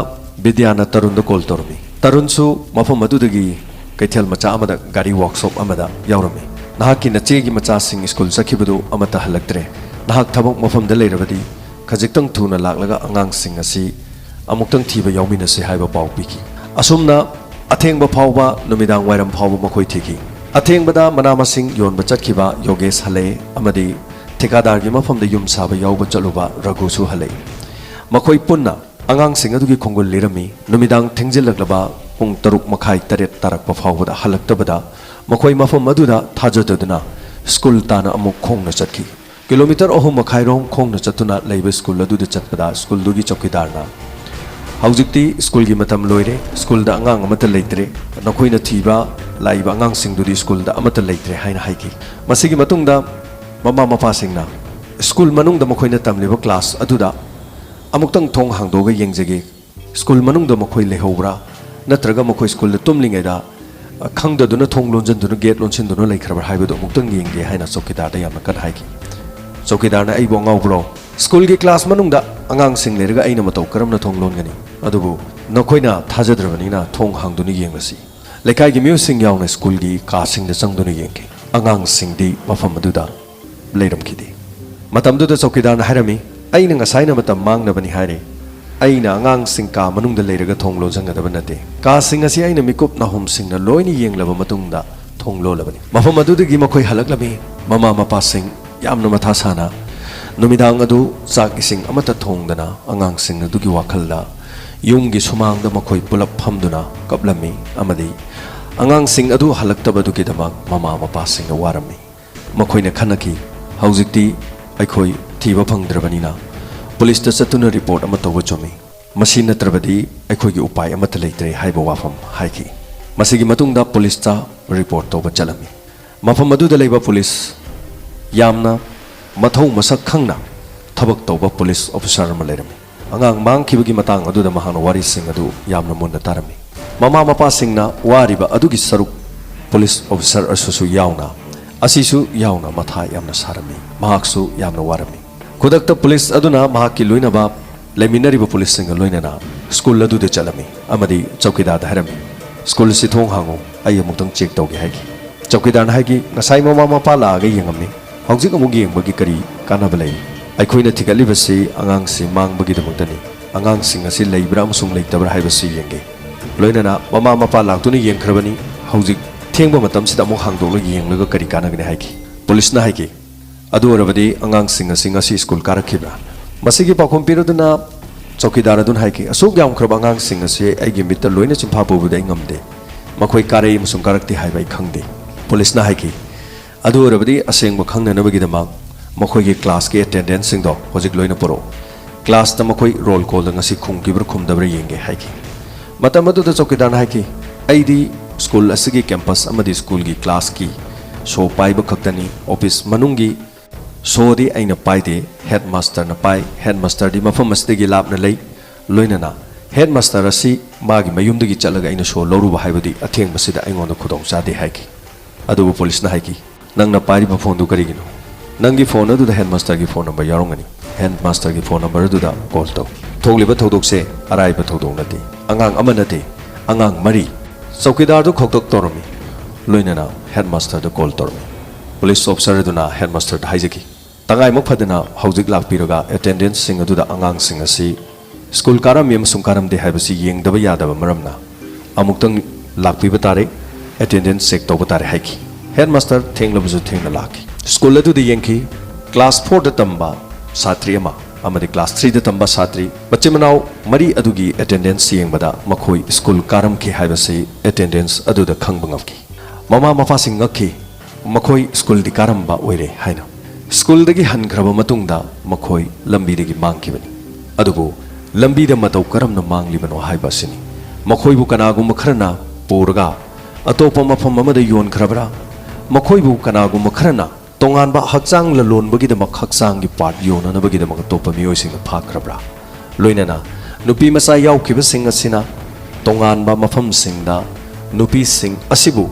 ꯕꯤꯗ꯭ꯌꯥꯅ ꯇꯔꯨꯟꯗ ꯀꯣꯜ ꯇꯧꯔꯝꯃꯤ꯫ ꯇꯔꯨꯟꯁꯨ ꯃꯐꯝ ꯑꯗꯨꯗꯒꯤ ꯀꯩꯊꯦꯜ ꯃꯆꯥ ꯑꯃꯗ ꯒꯥꯔꯤ ꯋꯥꯔꯛꯁꯣꯞ ꯑꯃꯗ ꯌꯥꯎꯔꯝꯃꯤ꯫ "ꯅꯍꯥꯛꯀꯤ ꯅꯆꯦꯒꯤ ꯃꯆꯥꯁꯤꯡ ꯁ꯭ꯀꯨꯜ ꯆꯠꯈꯤꯕꯗꯨ ꯑꯃꯠꯇ ꯍꯜꯂꯛꯇ꯭ꯔꯦ꯫ ꯅꯍꯥꯛ ꯊꯕꯛ ꯃꯐꯝꯗ ꯂꯩꯔꯕꯗꯤ ꯈꯖꯤꯛꯇꯪ ꯊꯨꯅ ꯂꯥꯛꯂꯒ ꯑꯉꯥꯡꯁꯤꯡ ꯑꯁꯤ ꯑꯃꯨꯛꯇꯪ ꯊꯤꯕ ꯌꯥꯎꯃꯤꯟꯅꯁꯤ" ꯍꯥꯏꯕ ꯄꯥꯎ ꯄꯤꯈꯤ꯫ ꯑꯁꯨꯝꯅ ꯑꯊꯦꯡꯕ ꯐꯥꯎꯕ, ꯅꯨꯃꯤꯗꯥꯡ ꯋꯥꯏꯔꯝ ꯐꯥꯎꯕ ꯃꯈꯣꯏ ꯊꯤꯈꯤ꯫ ꯑꯊꯦꯡꯕꯗ ꯃꯅꯥ ꯃꯁꯤꯡ ꯌꯣꯟꯕ ꯆꯠꯈꯤꯕ ꯌꯣꯒꯦꯁ ꯍꯜꯂꯛꯑꯦ ꯑꯃꯗꯤ ꯊꯤꯀꯥꯗꯥꯔꯒꯤ ꯃꯐꯝꯗ ꯌꯨꯝ ꯁꯥꯕ ꯌꯥꯎꯕ ꯆꯠꯂꯨꯕ ꯔꯘꯨꯁꯨ ꯍꯜꯂꯛꯏ꯫ ꯃꯈꯣꯏ ꯄꯨꯟꯅ ꯑꯉꯥꯡꯁꯤꯡ ꯑꯗꯨꯒꯤ ꯈꯣꯡꯒꯨꯜ ꯂꯤꯔꯝꯃꯤ꯫ ꯅꯨꯃꯤꯗꯥꯡ ꯊꯦꯡꯖꯤꯜꯂꯛꯂꯕ ꯄꯨꯡ ꯇꯔꯨꯛ ꯃꯈꯥꯏ, ꯇꯔꯦꯠ ꯇꯥꯔꯛꯄ ꯐꯥꯎꯕꯗ ꯍꯜꯂꯛꯇꯕꯗ ꯃꯈꯣꯏ ꯃꯐꯝ ꯑꯗꯨꯗ ꯊꯥꯖꯗꯗꯨꯅ ꯁ꯭ꯀꯨꯜ ꯇꯥꯟꯅ ꯑꯃꯨꯛ ꯈꯣꯡꯅ ꯆꯠꯈꯤ꯫ ꯀꯤꯂꯣꯃꯤꯇꯔ ꯑꯍꯨꯝ ꯃꯈꯥꯏꯔꯣꯝ ꯈꯣꯡꯅ ꯆꯠꯇꯨꯅ ꯂꯩꯕ ꯁ꯭ꯀꯨꯜ ꯑꯗꯨꯗ ꯆꯠꯄꯗ ꯁ꯭ꯀꯨꯜꯗꯨꯒꯤ ꯆꯧꯀꯤꯗꯥꯔꯅ, "ꯍꯧꯖꯤꯛꯇꯤ ꯁ꯭ꯀꯨꯜꯒꯤ ꯃꯇꯝ ꯂꯣꯏꯔꯦ, ꯁ꯭ꯀꯨꯜꯗ ꯑꯉꯥꯡ ꯑꯃꯠꯇ ꯂꯩꯇ꯭ꯔꯦ, ꯅꯈꯣꯏꯅ ꯊꯤꯕ ꯂꯥꯛꯏꯕ ꯑꯉꯥꯡꯁꯤꯡꯗꯨꯗꯤ ꯁ꯭ꯀꯨꯜꯗ ꯑꯃꯠꯇ ꯂꯩꯇ꯭ꯔꯦ" ꯍꯥꯏꯅ ꯍꯥꯏꯈꯤ꯫ ꯃꯁꯤꯒꯤ ꯃꯇꯨꯡꯗ ꯃꯃꯥ ꯃꯄꯥꯁꯤꯡꯅ ꯁ꯭ꯀꯨꯜ ꯃꯅꯨꯡꯗ ꯃꯈꯣꯏꯅ ꯇꯝꯂꯤꯕ ꯀ꯭ꯂꯥꯁ ꯑꯗꯨꯗ ꯑꯃꯨꯛꯇꯪ ꯊꯣꯡ ꯍꯥꯡꯗꯣꯛꯑꯒ ꯌꯦꯡꯖꯒꯦ, ꯁ꯭ꯀꯨꯜ ꯃꯅꯨꯡꯗ ꯃꯈꯣꯏ ꯂꯩꯍꯧꯕ꯭ꯔꯥ, ꯅꯠꯇ꯭ꯔꯒ ꯃꯈꯣꯏ ꯁ꯭ꯀꯨꯜꯗ ꯇꯨꯝꯂꯤꯉꯩꯗ, ꯑ, ꯈꯪꯗꯗꯨꯅ ꯊꯣꯡ ꯂꯣꯟꯁꯤꯟꯗꯨꯅ, ꯒꯦꯠ ꯂꯣꯟꯁꯤꯟꯗꯨꯅ ꯂꯩꯈ꯭ꯔꯕ꯭ꯔꯥ ꯍꯥꯏꯕꯗꯨ ꯑꯃꯨꯛꯇꯪ ꯌꯦꯡꯒꯦ ꯍꯥꯏꯅ ꯆꯧꯀꯤꯗꯥꯔꯗ ꯌꯥꯝꯅ ꯀꯟꯅ ꯍꯥꯏꯈꯤ꯫ ꯆꯧꯀꯤꯗꯥꯔꯅ, "ꯑꯩꯕꯨ ꯑꯉꯥꯎꯕ꯭ꯔꯣ? ꯁ꯭ꯀꯨꯜꯒꯤ ꯀ꯭ꯂꯥꯁ ꯃꯅꯨꯡꯗ ꯑꯉꯥꯡꯁꯤꯡ ꯂꯩꯔꯒ ꯑꯩꯅ ꯃꯇꯧ ꯀꯔꯝꯅ ꯊꯣꯡ ꯂꯣꯟꯒꯅꯤ? ꯑꯗꯨꯕꯨ ꯅꯈꯣꯏꯅ ꯊꯥꯖꯗ꯭ꯔꯕꯅꯤꯅ ꯊꯣꯡ ꯍꯥꯡꯗꯨꯅ ꯌꯦꯡꯂꯁꯤ꯫ ꯂꯩꯀꯥꯏꯒꯤ ꯃꯤꯑꯣꯏꯁꯤꯡ ꯌꯥꯎꯅ ꯁ꯭ꯀꯨꯜꯒꯤ ꯀꯥꯁꯤꯡꯗ ꯆꯪꯗꯨꯅ ꯌꯦꯡꯈꯤ꯫ ꯑꯉꯥꯡꯁꯤꯡꯗꯤ ꯃꯐꯝ ꯑꯗꯨꯗ ꯂꯩꯔꯝꯈꯤꯗꯦ꯫ ꯃꯇꯝꯗꯨꯗ ꯆꯧꯀꯤꯗꯥꯔꯅ ꯍꯥꯏꯔꯝꯃꯤ, "ꯑꯩꯅ ꯉꯁꯥꯏꯅ ꯃꯇꯝ ꯃꯥꯡꯅꯕꯅꯤ ꯍꯥꯏꯔꯦ꯫ ꯑꯩꯅ ꯑꯉꯥꯡꯁꯤꯡ ꯀꯥ ꯃꯅꯨꯡꯗ ꯂꯩꯔꯒ ꯊꯣꯡ ꯂꯣꯟꯁꯤꯟꯒꯗꯕ ꯅꯠꯇꯦ꯫ ꯀꯥꯁꯤꯡ ꯑꯁꯤ ꯑꯩꯅ ꯃꯤꯀꯨꯞ ꯅꯥꯍꯨꯝꯁꯤꯡꯅ ꯂꯣꯏꯅ ꯌꯦꯡꯂꯕ ꯃꯇꯨꯡꯗ ꯊꯣꯡ ꯂꯣꯜꯂꯕꯅꯤ꯫" ꯃꯐꯝ ꯑꯗꯨꯗꯒꯤ ꯃꯈꯣꯏ ꯍꯜꯂꯛꯂꯝꯃꯤ꯫ ꯃꯃꯥ ꯃꯄꯥꯁꯤꯡ ꯌꯥꯝꯅ ꯃꯊꯥ ꯁꯥꯅ ꯅꯨꯃꯤꯗꯥꯡ ꯑꯗꯨ ꯆꯥꯛ ꯏꯁꯤꯡ ꯑꯃꯠꯇ ꯊꯣꯡꯗꯅ ꯑꯉꯥꯡꯁꯤꯡ ꯑꯗꯨꯒꯤ ꯋꯥꯈꯜꯗ ꯌꯨꯝꯒꯤ ꯁꯨꯃꯥꯡꯗ ꯃꯈꯣꯏ ꯄꯨꯂꯞ ꯐꯝꯗꯨꯅ ꯀꯞꯂꯝꯃꯤ ꯑꯃꯗꯤ ꯑꯉꯥꯡꯁꯤꯡ ꯑꯗꯨ ꯍꯜꯂꯛꯇꯕꯗꯨꯒꯤꯗꯃꯛ ꯃꯃꯥ ꯃꯄꯥꯁꯤꯡꯅ ꯋꯥꯔꯝꯃꯤ꯫ ꯃꯈꯣꯏꯅ ꯈꯟꯅꯈꯤ, "ꯍꯧꯖꯤꯛꯇꯤ ꯑꯩꯈꯣꯏ ꯊꯤꯕ ꯐꯪꯗ꯭ꯔꯕꯅꯤꯅ ꯄꯨꯂꯤꯁꯇ ꯆꯠꯇꯨꯅ ꯔꯤꯄꯣꯔꯠ ꯑꯃ ꯇꯧꯕ ꯆꯨꯝꯃꯤ꯫ ꯃꯁꯤ ꯅꯠꯇ꯭ꯔꯕꯗꯤ ꯑꯩꯈꯣꯏꯒꯤ ꯎꯄꯥꯏ ꯑꯃꯠꯇ ꯂꯩꯇ꯭ꯔꯦ" ꯍꯥꯏꯕ ꯋꯥꯐꯝ ꯍꯥꯏꯈꯤ꯫ ꯃꯁꯤꯒꯤ ꯃꯇꯨꯡꯗ ꯄꯨꯂꯤꯁꯇ ꯔꯤꯄꯣꯔꯠ ꯇꯧꯕ ꯆꯠꯂꯝꯃꯤ꯫ ꯃꯐꯝ ꯑꯗꯨꯗ ꯂꯩꯕ ꯄꯨꯂꯤꯁ ꯌꯥꯝꯅ ꯃꯊꯧ ꯃꯁꯛ ꯈꯪꯅ ꯊꯕꯛ ꯇꯧꯕ ꯄꯨꯂꯤꯁ ꯑꯣꯐꯤꯁꯥꯔ ꯑꯃ ꯂꯩꯔꯝꯃꯤ꯫ ꯑꯉꯥꯡ ꯃꯥꯡꯈꯤꯕꯒꯤ ꯃꯇꯥꯡ ꯑꯗꯨꯗ ꯃꯍꯥꯛꯅ ꯋꯥꯔꯤꯁꯤꯡ ꯑꯗꯨ ꯌꯥꯝꯅ ꯃꯨꯟꯅ ꯇꯥꯔꯝꯃꯤ꯫ ꯃꯃꯥ ꯃꯄꯥꯁꯤꯡꯅ ꯋꯥꯔꯤꯕ ꯑꯗꯨꯒꯤ ꯁꯔꯨꯛ ꯄꯨꯂꯤꯁ ꯑꯣꯐꯤꯁꯥꯔ ꯑꯁꯤꯁꯨ ꯌꯥꯎꯅ, ꯑꯁꯤꯁꯨ ꯌꯥꯎꯅ ꯃꯊꯥ ꯌꯥꯝꯅ ꯁꯥꯔꯝꯃꯤ꯫ ꯃꯍꯥꯛꯁꯨ ꯌꯥꯝꯅ ꯋꯥꯔꯝꯃꯤ꯫ ꯈꯨꯗꯛꯇ ꯄꯨꯂꯤꯁ ꯑꯗꯨꯅ ꯃꯍꯥꯛꯀꯤ ꯂꯣꯏꯅꯕ ꯂꯩꯃꯤꯟꯅꯔꯤꯕ ꯄꯨꯂꯤꯁꯁꯤꯡꯒ ꯂꯣꯏꯅꯅ ꯁ꯭ꯀꯨꯜ ꯑꯗꯨꯗ ꯆꯠꯂꯝꯃꯤ ꯑꯃꯗꯤ ꯆꯧꯀꯤꯗꯥꯔꯗ ꯍꯥꯏꯔꯝꯃꯤ, "ꯁ꯭ꯀꯨꯜ ꯑꯁꯤ ꯊꯣꯡ ꯍꯥꯡꯉꯨ, ꯑꯩ ꯑꯃꯨꯛꯇꯪ ꯆꯦꯛ ꯇꯧꯒꯦ" ꯍꯥꯏꯈꯤ꯫ ꯆꯧꯀꯤꯗꯥꯔꯅ ꯍꯥꯏꯈꯤ, "ꯉꯁꯥꯏ ꯃꯃꯥ ꯃꯄꯥ ꯂꯥꯛꯑꯒ ꯌꯦꯡꯉꯝꯃꯤ, ꯍꯧꯖꯤꯛ ꯑꯃꯨꯛ ꯌꯦꯡꯕꯒꯤ ꯀꯔꯤ ꯀꯥꯟꯅꯕ ꯂꯩ? ꯑꯩꯈꯣꯏꯅ ꯊꯤꯒꯠꯂꯤꯕꯁꯤ ꯑꯉꯥꯡꯁꯤ ꯃꯥꯡꯕꯒꯤꯗꯃꯛꯇꯅꯤ꯫ ꯑꯉꯥꯡꯁꯤꯡ ꯑꯁꯤ ꯂꯩꯕ꯭ꯔꯥ ꯑꯃꯁꯨꯡ ꯂꯩꯇꯕ꯭ꯔꯥ ꯍꯥꯏꯕꯁꯤ ꯌꯦꯡꯒꯦ꯫ ꯂꯣꯏꯅꯅ ꯃꯃꯥ ꯃꯄꯥ ꯂꯥꯛꯇꯨꯅ ꯌꯦꯡꯈ꯭ꯔꯕꯅꯤ, ꯍꯧꯖꯤꯛ ꯊꯦꯡꯕ ꯃꯇꯝꯁꯤꯗ ꯑꯃꯨꯛ ꯍꯥꯡꯗꯣꯛꯂꯒ ꯌꯦꯡꯂꯒ ꯀꯔꯤ ꯀꯥꯟꯅꯒꯅꯤ?" ꯍꯥꯏꯈꯤ꯫ ꯄꯨꯂꯤꯁꯅ ꯍꯥꯏꯈꯤ, "ꯑꯗꯨ ꯑꯣꯏꯔꯕꯗꯤ ꯑꯉꯥꯡꯁꯤꯡ ꯑꯁꯤ ꯉꯁꯤ ꯁ꯭ꯀꯨꯜ ꯀꯥꯔꯛꯈꯤꯕ꯭ꯔꯥ?" ꯃꯁꯤꯒꯤ ꯄꯥꯎꯈꯨꯝ ꯄꯤꯔꯗꯨꯅ ꯆꯧꯀꯤꯗꯥꯔ ꯑꯗꯨꯅ ꯍꯥꯏꯈꯤ, "ꯑꯁꯨꯛ ꯌꯥꯝꯈ꯭ꯔꯕ ꯑꯉꯥꯡꯁꯤꯡ ꯑꯁꯤ ꯑꯩꯒꯤ ꯃꯤꯠꯇ ꯂꯣꯏꯅ ꯆꯤꯟꯐꯥ ꯄꯨꯕꯗ ꯑꯩ ꯉꯝꯗꯦ꯫ ꯃꯈꯣꯏ ꯀꯥꯔꯛꯏ ꯑꯃꯁꯨꯡ ꯀꯥꯔꯛꯇꯦ ꯍꯥꯏꯕ ꯑꯩ ꯈꯪꯗꯦ꯫" ꯄꯨꯂꯤꯁꯅ ꯍꯥꯏꯈꯤ, "ꯑꯗꯨ ꯑꯣꯏꯔꯕꯗꯤ ꯑꯁꯦꯡꯕ ꯈꯪꯅꯅꯕꯒꯤꯗꯃꯛ ꯃꯈꯣꯏꯒꯤ ꯀ꯭ꯂꯥꯁꯀꯤ ꯑꯦꯇꯦꯟꯗꯦꯟꯁꯁꯤꯡꯗꯣ ꯍꯧꯖꯤꯛ ꯂꯣꯏꯅ ꯄꯨꯔꯛꯎ꯫ ꯀ꯭ꯂꯥꯁꯇ ꯃꯈꯣꯏ ꯔꯣꯜ ꯀꯣꯜꯗ ꯉꯁꯤ ꯈꯨꯝꯈꯤꯕ꯭ꯔꯥ ꯈꯨꯝꯗꯕ꯭ꯔꯥ ꯌꯦꯡꯒꯦ" ꯍꯥꯏꯈꯤ꯫ ꯃꯇꯝ ꯑꯗꯨꯗ ꯆꯧꯀꯤꯗꯥꯔꯅ ꯍꯥꯏꯈꯤ, "ꯑꯩꯗꯤ ꯁ꯭ꯀꯨꯜ ꯑꯁꯤꯒꯤ ꯀꯦꯝꯄꯁ ꯑꯃꯗꯤ ꯁ꯭ꯀꯨꯜꯒꯤ ꯀ꯭ꯂꯥꯁꯀꯤ ꯁꯣ ꯄꯥꯏꯕ ꯈꯛꯇꯅꯤ꯫ ꯑꯣꯐꯤꯁ ꯃꯅꯨꯡꯒꯤ ꯁꯣꯗꯤ ꯑꯩꯅ ꯄꯥꯏꯗꯦ, ꯍꯦꯗ ꯃꯥꯁꯇꯔꯅ ꯄꯥꯏ꯫ ꯍꯦꯗ ꯃꯥꯁꯇꯔꯗꯤ ꯃꯐꯝ ꯑꯁꯤꯗꯒꯤ ꯂꯥꯞꯅ ꯂꯩ꯫ ꯂꯣꯏꯅꯅ ꯍꯦꯗ ꯃꯥꯁꯇꯔ ꯑꯁꯤ ꯃꯥꯒꯤ ꯃꯌꯨꯝꯗꯒꯤ ꯆꯠꯂꯒ ꯑꯩꯅ ꯁꯣ ꯂꯧꯔꯨꯕ ꯍꯥꯏꯕꯗꯤ ꯑꯊꯦꯡꯕꯁꯤꯗ ꯑꯩꯉꯣꯟꯗ ꯈꯨꯗꯣꯡ ꯆꯥꯗꯦ" ꯍꯥꯏꯈꯤ꯫ ꯑꯗꯨꯕꯨ ꯄꯨꯂꯤꯁꯅ ꯍꯥꯏꯈꯤ, "ꯅꯪꯅ ꯄꯥꯏꯔꯤꯕ ꯐꯣꯟꯗꯨ ꯀꯔꯤꯒꯤꯅꯣ? ꯅꯪꯒꯤ ꯐꯣꯟ ꯑꯗꯨꯗ ꯍꯦꯗ ꯃꯥꯁꯇꯔꯒꯤ ꯐꯣꯟ ꯅꯝꯕꯔ ꯌꯥꯎꯔꯝꯒꯅꯤ꯫ ꯍꯦꯗ ꯃꯥꯁꯇꯔꯒꯤ ꯐꯣꯟ ꯅꯝꯕꯔ ꯑꯗꯨꯗ ꯀꯣꯜ ꯇꯧ꯫ ꯊꯣꯛꯂꯤꯕ ꯊꯧꯗꯣꯛꯁꯦ ꯑꯔꯥꯏꯕ ꯊꯧꯗꯣꯛ ꯅꯠꯇꯦ꯫ ꯑꯉꯥꯡ ꯑꯃ ꯅꯠꯇꯦ, ꯑꯉꯥꯡ ꯃꯔꯤ꯫ ꯆꯧꯀꯤꯗꯥꯔꯗꯨ ꯈꯧꯇꯛ ꯇꯧꯔꯝꯃꯤ, ꯂꯣꯏꯅꯅ ꯍꯦꯗ ꯃꯥꯁꯇꯔꯗ ꯀꯣꯜ ꯇꯧꯔꯝꯃꯤ꯫ ꯄꯨꯂꯤꯁ ꯑꯣꯐꯤꯁꯥꯔ ꯑꯗꯨꯅ ꯍꯦꯗ ꯃꯥꯁꯇꯔꯗ ꯍꯥꯏꯖꯈꯤ, "ꯇꯉꯥꯏꯃꯛ ꯐꯗꯅ ꯍꯧꯖꯤꯛ ꯂꯥꯛꯄꯤꯔꯒ ꯑꯦꯇꯦꯟꯗꯦꯟꯁꯁꯤꯡ ꯑꯗꯨꯗ ꯑꯉꯥꯡꯁꯤꯡ ꯑꯁꯤ ꯁ꯭ꯀꯨꯜ ꯀꯥꯔꯝꯃꯤ ꯑꯃꯁꯨꯡ ꯀꯥꯔꯝꯗꯦ ꯍꯥꯏꯕꯁꯤ ꯌꯦꯡꯗꯕ ꯌꯥꯗꯕ ꯃꯔꯝꯅ ꯑꯃꯨꯛꯇꯪ ꯂꯥꯛꯄꯤꯕ ꯇꯥꯔꯦ, ꯑꯦꯇꯦꯟꯗꯦꯟꯁ ꯆꯦꯛ ꯇꯧꯕ ꯇꯥꯔꯦ" ꯍꯥꯏꯈꯤ꯫ ꯍꯦꯗ ꯃꯥꯁꯇꯔ ꯊꯦꯡꯂꯕꯁꯨ ꯊꯦꯡꯅ ꯂꯥꯛꯈꯤ꯫ ꯁ꯭ꯀꯨꯜ ꯑꯗꯨꯗ ꯌꯦꯡꯈꯤ꯫ ꯀ꯭ꯂꯥꯁ ꯐꯣꯔꯗ ꯇꯝꯕ ꯁꯥꯇ꯭ꯔꯤ ꯑꯃ ꯑꯃꯗꯤ ꯀ꯭ꯂꯥꯁ ꯊ꯭ꯔꯤꯗ ꯇꯝꯕ ꯁꯥꯇ꯭ꯔꯤ, ꯃꯆꯤꯟ ꯃꯅꯥꯎ ꯃꯔꯤ ꯑꯗꯨꯒꯤ ꯑꯦꯇꯦꯟꯗꯦꯟꯁ ꯌꯦꯡꯕꯗ ꯃꯈꯣꯏ ꯁ꯭ꯀꯨꯜ ꯀꯥꯔꯝꯈꯤ ꯍꯥꯏꯕꯁꯤ ꯑꯦꯇꯦꯟꯗꯦꯟꯁ ꯑꯗꯨꯗ ꯈꯪꯕ ꯉꯝꯈꯤ꯫ ꯃꯃꯥ ꯃꯄꯥꯁꯤꯡ ꯉꯛꯈꯤ, ꯃꯈꯣꯏ ꯁ꯭ꯀꯨꯜꯗꯤ ꯀꯥꯔꯝꯕ ꯑꯣꯏꯔꯦ ꯍꯥꯏꯅ꯫ ꯁ꯭ꯀꯨꯜꯗꯒꯤ ꯍꯟꯈ꯭ꯔꯕ ꯃꯇꯨꯡꯗ ꯃꯈꯣꯏ ꯂꯝꯕꯤꯗꯒꯤ ꯃꯥꯡꯈꯤꯕꯅꯤ꯫ ꯑꯗꯨꯕꯨ ꯂꯝꯕꯤꯗ ꯃꯇꯧ ꯀꯔꯝꯅ ꯃꯥꯡꯂꯤꯕꯅꯣ ꯍꯥꯏꯕ ꯑꯁꯤꯅꯤ꯫ ꯃꯈꯣꯏꯕꯨ ꯀꯅꯥꯒꯨꯝꯕ ꯈꯔꯅ ꯄꯨꯔꯒ ꯑꯇꯣꯞꯄ ꯃꯐꯝ ꯑꯃꯗ ꯌꯣꯟꯈ꯭ꯔꯕ꯭ꯔꯥ? ꯃꯈꯣꯏꯕꯨ ꯀꯅꯥꯒꯨꯝꯕ ꯈꯔꯅ ꯇꯣꯉꯥꯟꯕ ꯍꯛꯆꯥꯡ ꯂꯂꯣꯟꯕꯒꯤꯗꯃꯛ, ꯍꯛꯆꯥꯡꯒꯤ ꯄꯥꯔꯠ ꯌꯣꯟꯅꯅꯕꯒꯤꯗꯃꯛ ꯑꯇꯣꯞꯄ ꯃꯤꯑꯣꯏꯁꯤꯡꯅ ꯐꯥꯈ꯭ꯔꯕ꯭ꯔꯥ? ꯂꯣꯏꯅꯅ ꯅꯨꯄꯤ ꯃꯆꯥ ꯌꯥꯎꯈꯤꯕꯁꯤꯡ ꯑꯁꯤꯅ ꯇꯣꯉꯥꯟꯕ ꯃꯐꯝꯁꯤꯡꯗ ꯅꯨꯄꯤꯁꯤꯡ ꯑꯁꯤꯕꯨ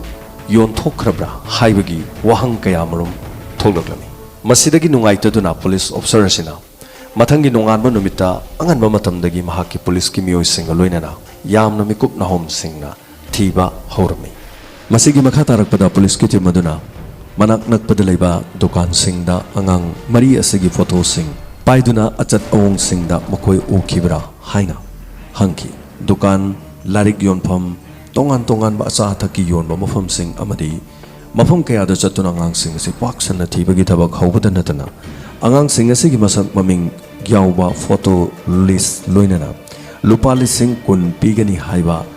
ꯌꯣꯟꯊꯣꯛꯈ꯭ꯔꯕ꯭ꯔꯥ ꯍꯥꯏꯕꯒꯤ ꯋꯥꯍꯪ ꯀꯌꯥꯃꯔꯨꯝ ꯊꯣꯛꯂꯛꯂꯝꯃꯤ꯫ ꯃꯁꯤꯗꯒꯤ ꯅꯨꯡꯉꯥꯏꯇꯗꯨꯅ ꯄꯨꯂꯤꯁ ꯑꯣꯐꯤꯁꯥꯔ ꯑꯁꯤꯅ ꯃꯊꯪꯒꯤ ꯅꯣꯡꯉꯥꯟꯕ ꯅꯨꯃꯤꯠꯇ ꯑꯉꯟꯕ ꯃꯇꯝꯗꯒꯤ ꯃꯍꯥꯛꯀꯤ ꯄꯨꯂꯤꯁꯀꯤ ꯃꯤꯑꯣꯏꯁꯤꯡꯒ ꯂꯣꯏꯅꯅ ꯌꯥꯝꯅ ꯃꯤꯀꯨꯞ ꯅꯥꯍꯣꯝꯁꯤꯡꯅ ꯊꯤꯕ ꯍꯧꯔꯝꯃꯤ꯫ ꯃꯁꯤꯒꯤ ꯃꯈꯥ ꯇꯥꯔꯛꯄꯗ ꯄꯨꯂꯤꯁꯀꯤ ꯇꯤꯝ ꯑꯗꯨꯅ ꯃꯅꯥꯛ ꯅꯛꯄꯗ ꯂꯩꯕ ꯗꯨꯀꯥꯟꯁꯤꯡꯗ ꯑꯉꯥꯡ ꯃꯔꯤ ꯑꯁꯤꯒꯤ ꯐꯣꯇꯣꯁꯤꯡ ꯄꯥꯏꯗꯨꯅ ꯑꯆꯠ ꯑꯋꯣꯡꯁꯤꯡꯗ ꯃꯈꯣꯏ ꯎꯈꯤꯕ꯭ꯔꯥ ꯍꯥꯏꯅ ꯍꯪꯈꯤ꯫ ꯗꯨꯀꯥꯟ, ꯂꯥꯏꯔꯤꯛ ꯌꯣꯟꯐꯝ, ꯇꯣꯉꯥꯟ ꯇꯣꯉꯥꯟꯕ ꯑꯆꯥ ꯑꯊꯛꯀꯤ ꯌꯣꯟꯕ ꯃꯐꯝꯁꯤꯡ ꯑꯃꯗꯤ ꯃꯐꯝ ꯀꯌꯥꯗ ꯆꯠꯇꯨꯅ ꯑꯉꯥꯡꯁꯤꯡ ꯑꯁꯤ ꯄꯥꯛ ꯁꯟꯅ ꯊꯤꯕꯒꯤ ꯊꯕꯛ ꯍꯧꯕꯗ ꯅꯠꯇꯅ, ꯑꯉꯥꯡꯁꯤꯡ ꯑꯁꯤꯒꯤ ꯃꯁꯛ ꯃꯃꯤꯡ ꯌꯥꯎꯕ ꯐꯣꯇꯣ ꯂꯤꯁ ꯂꯣꯏꯅꯅ ꯂꯨꯄꯥ ꯂꯤꯁꯤꯡ ꯀꯨꯟ ꯄꯤꯒꯅꯤ ꯍꯥꯏꯕ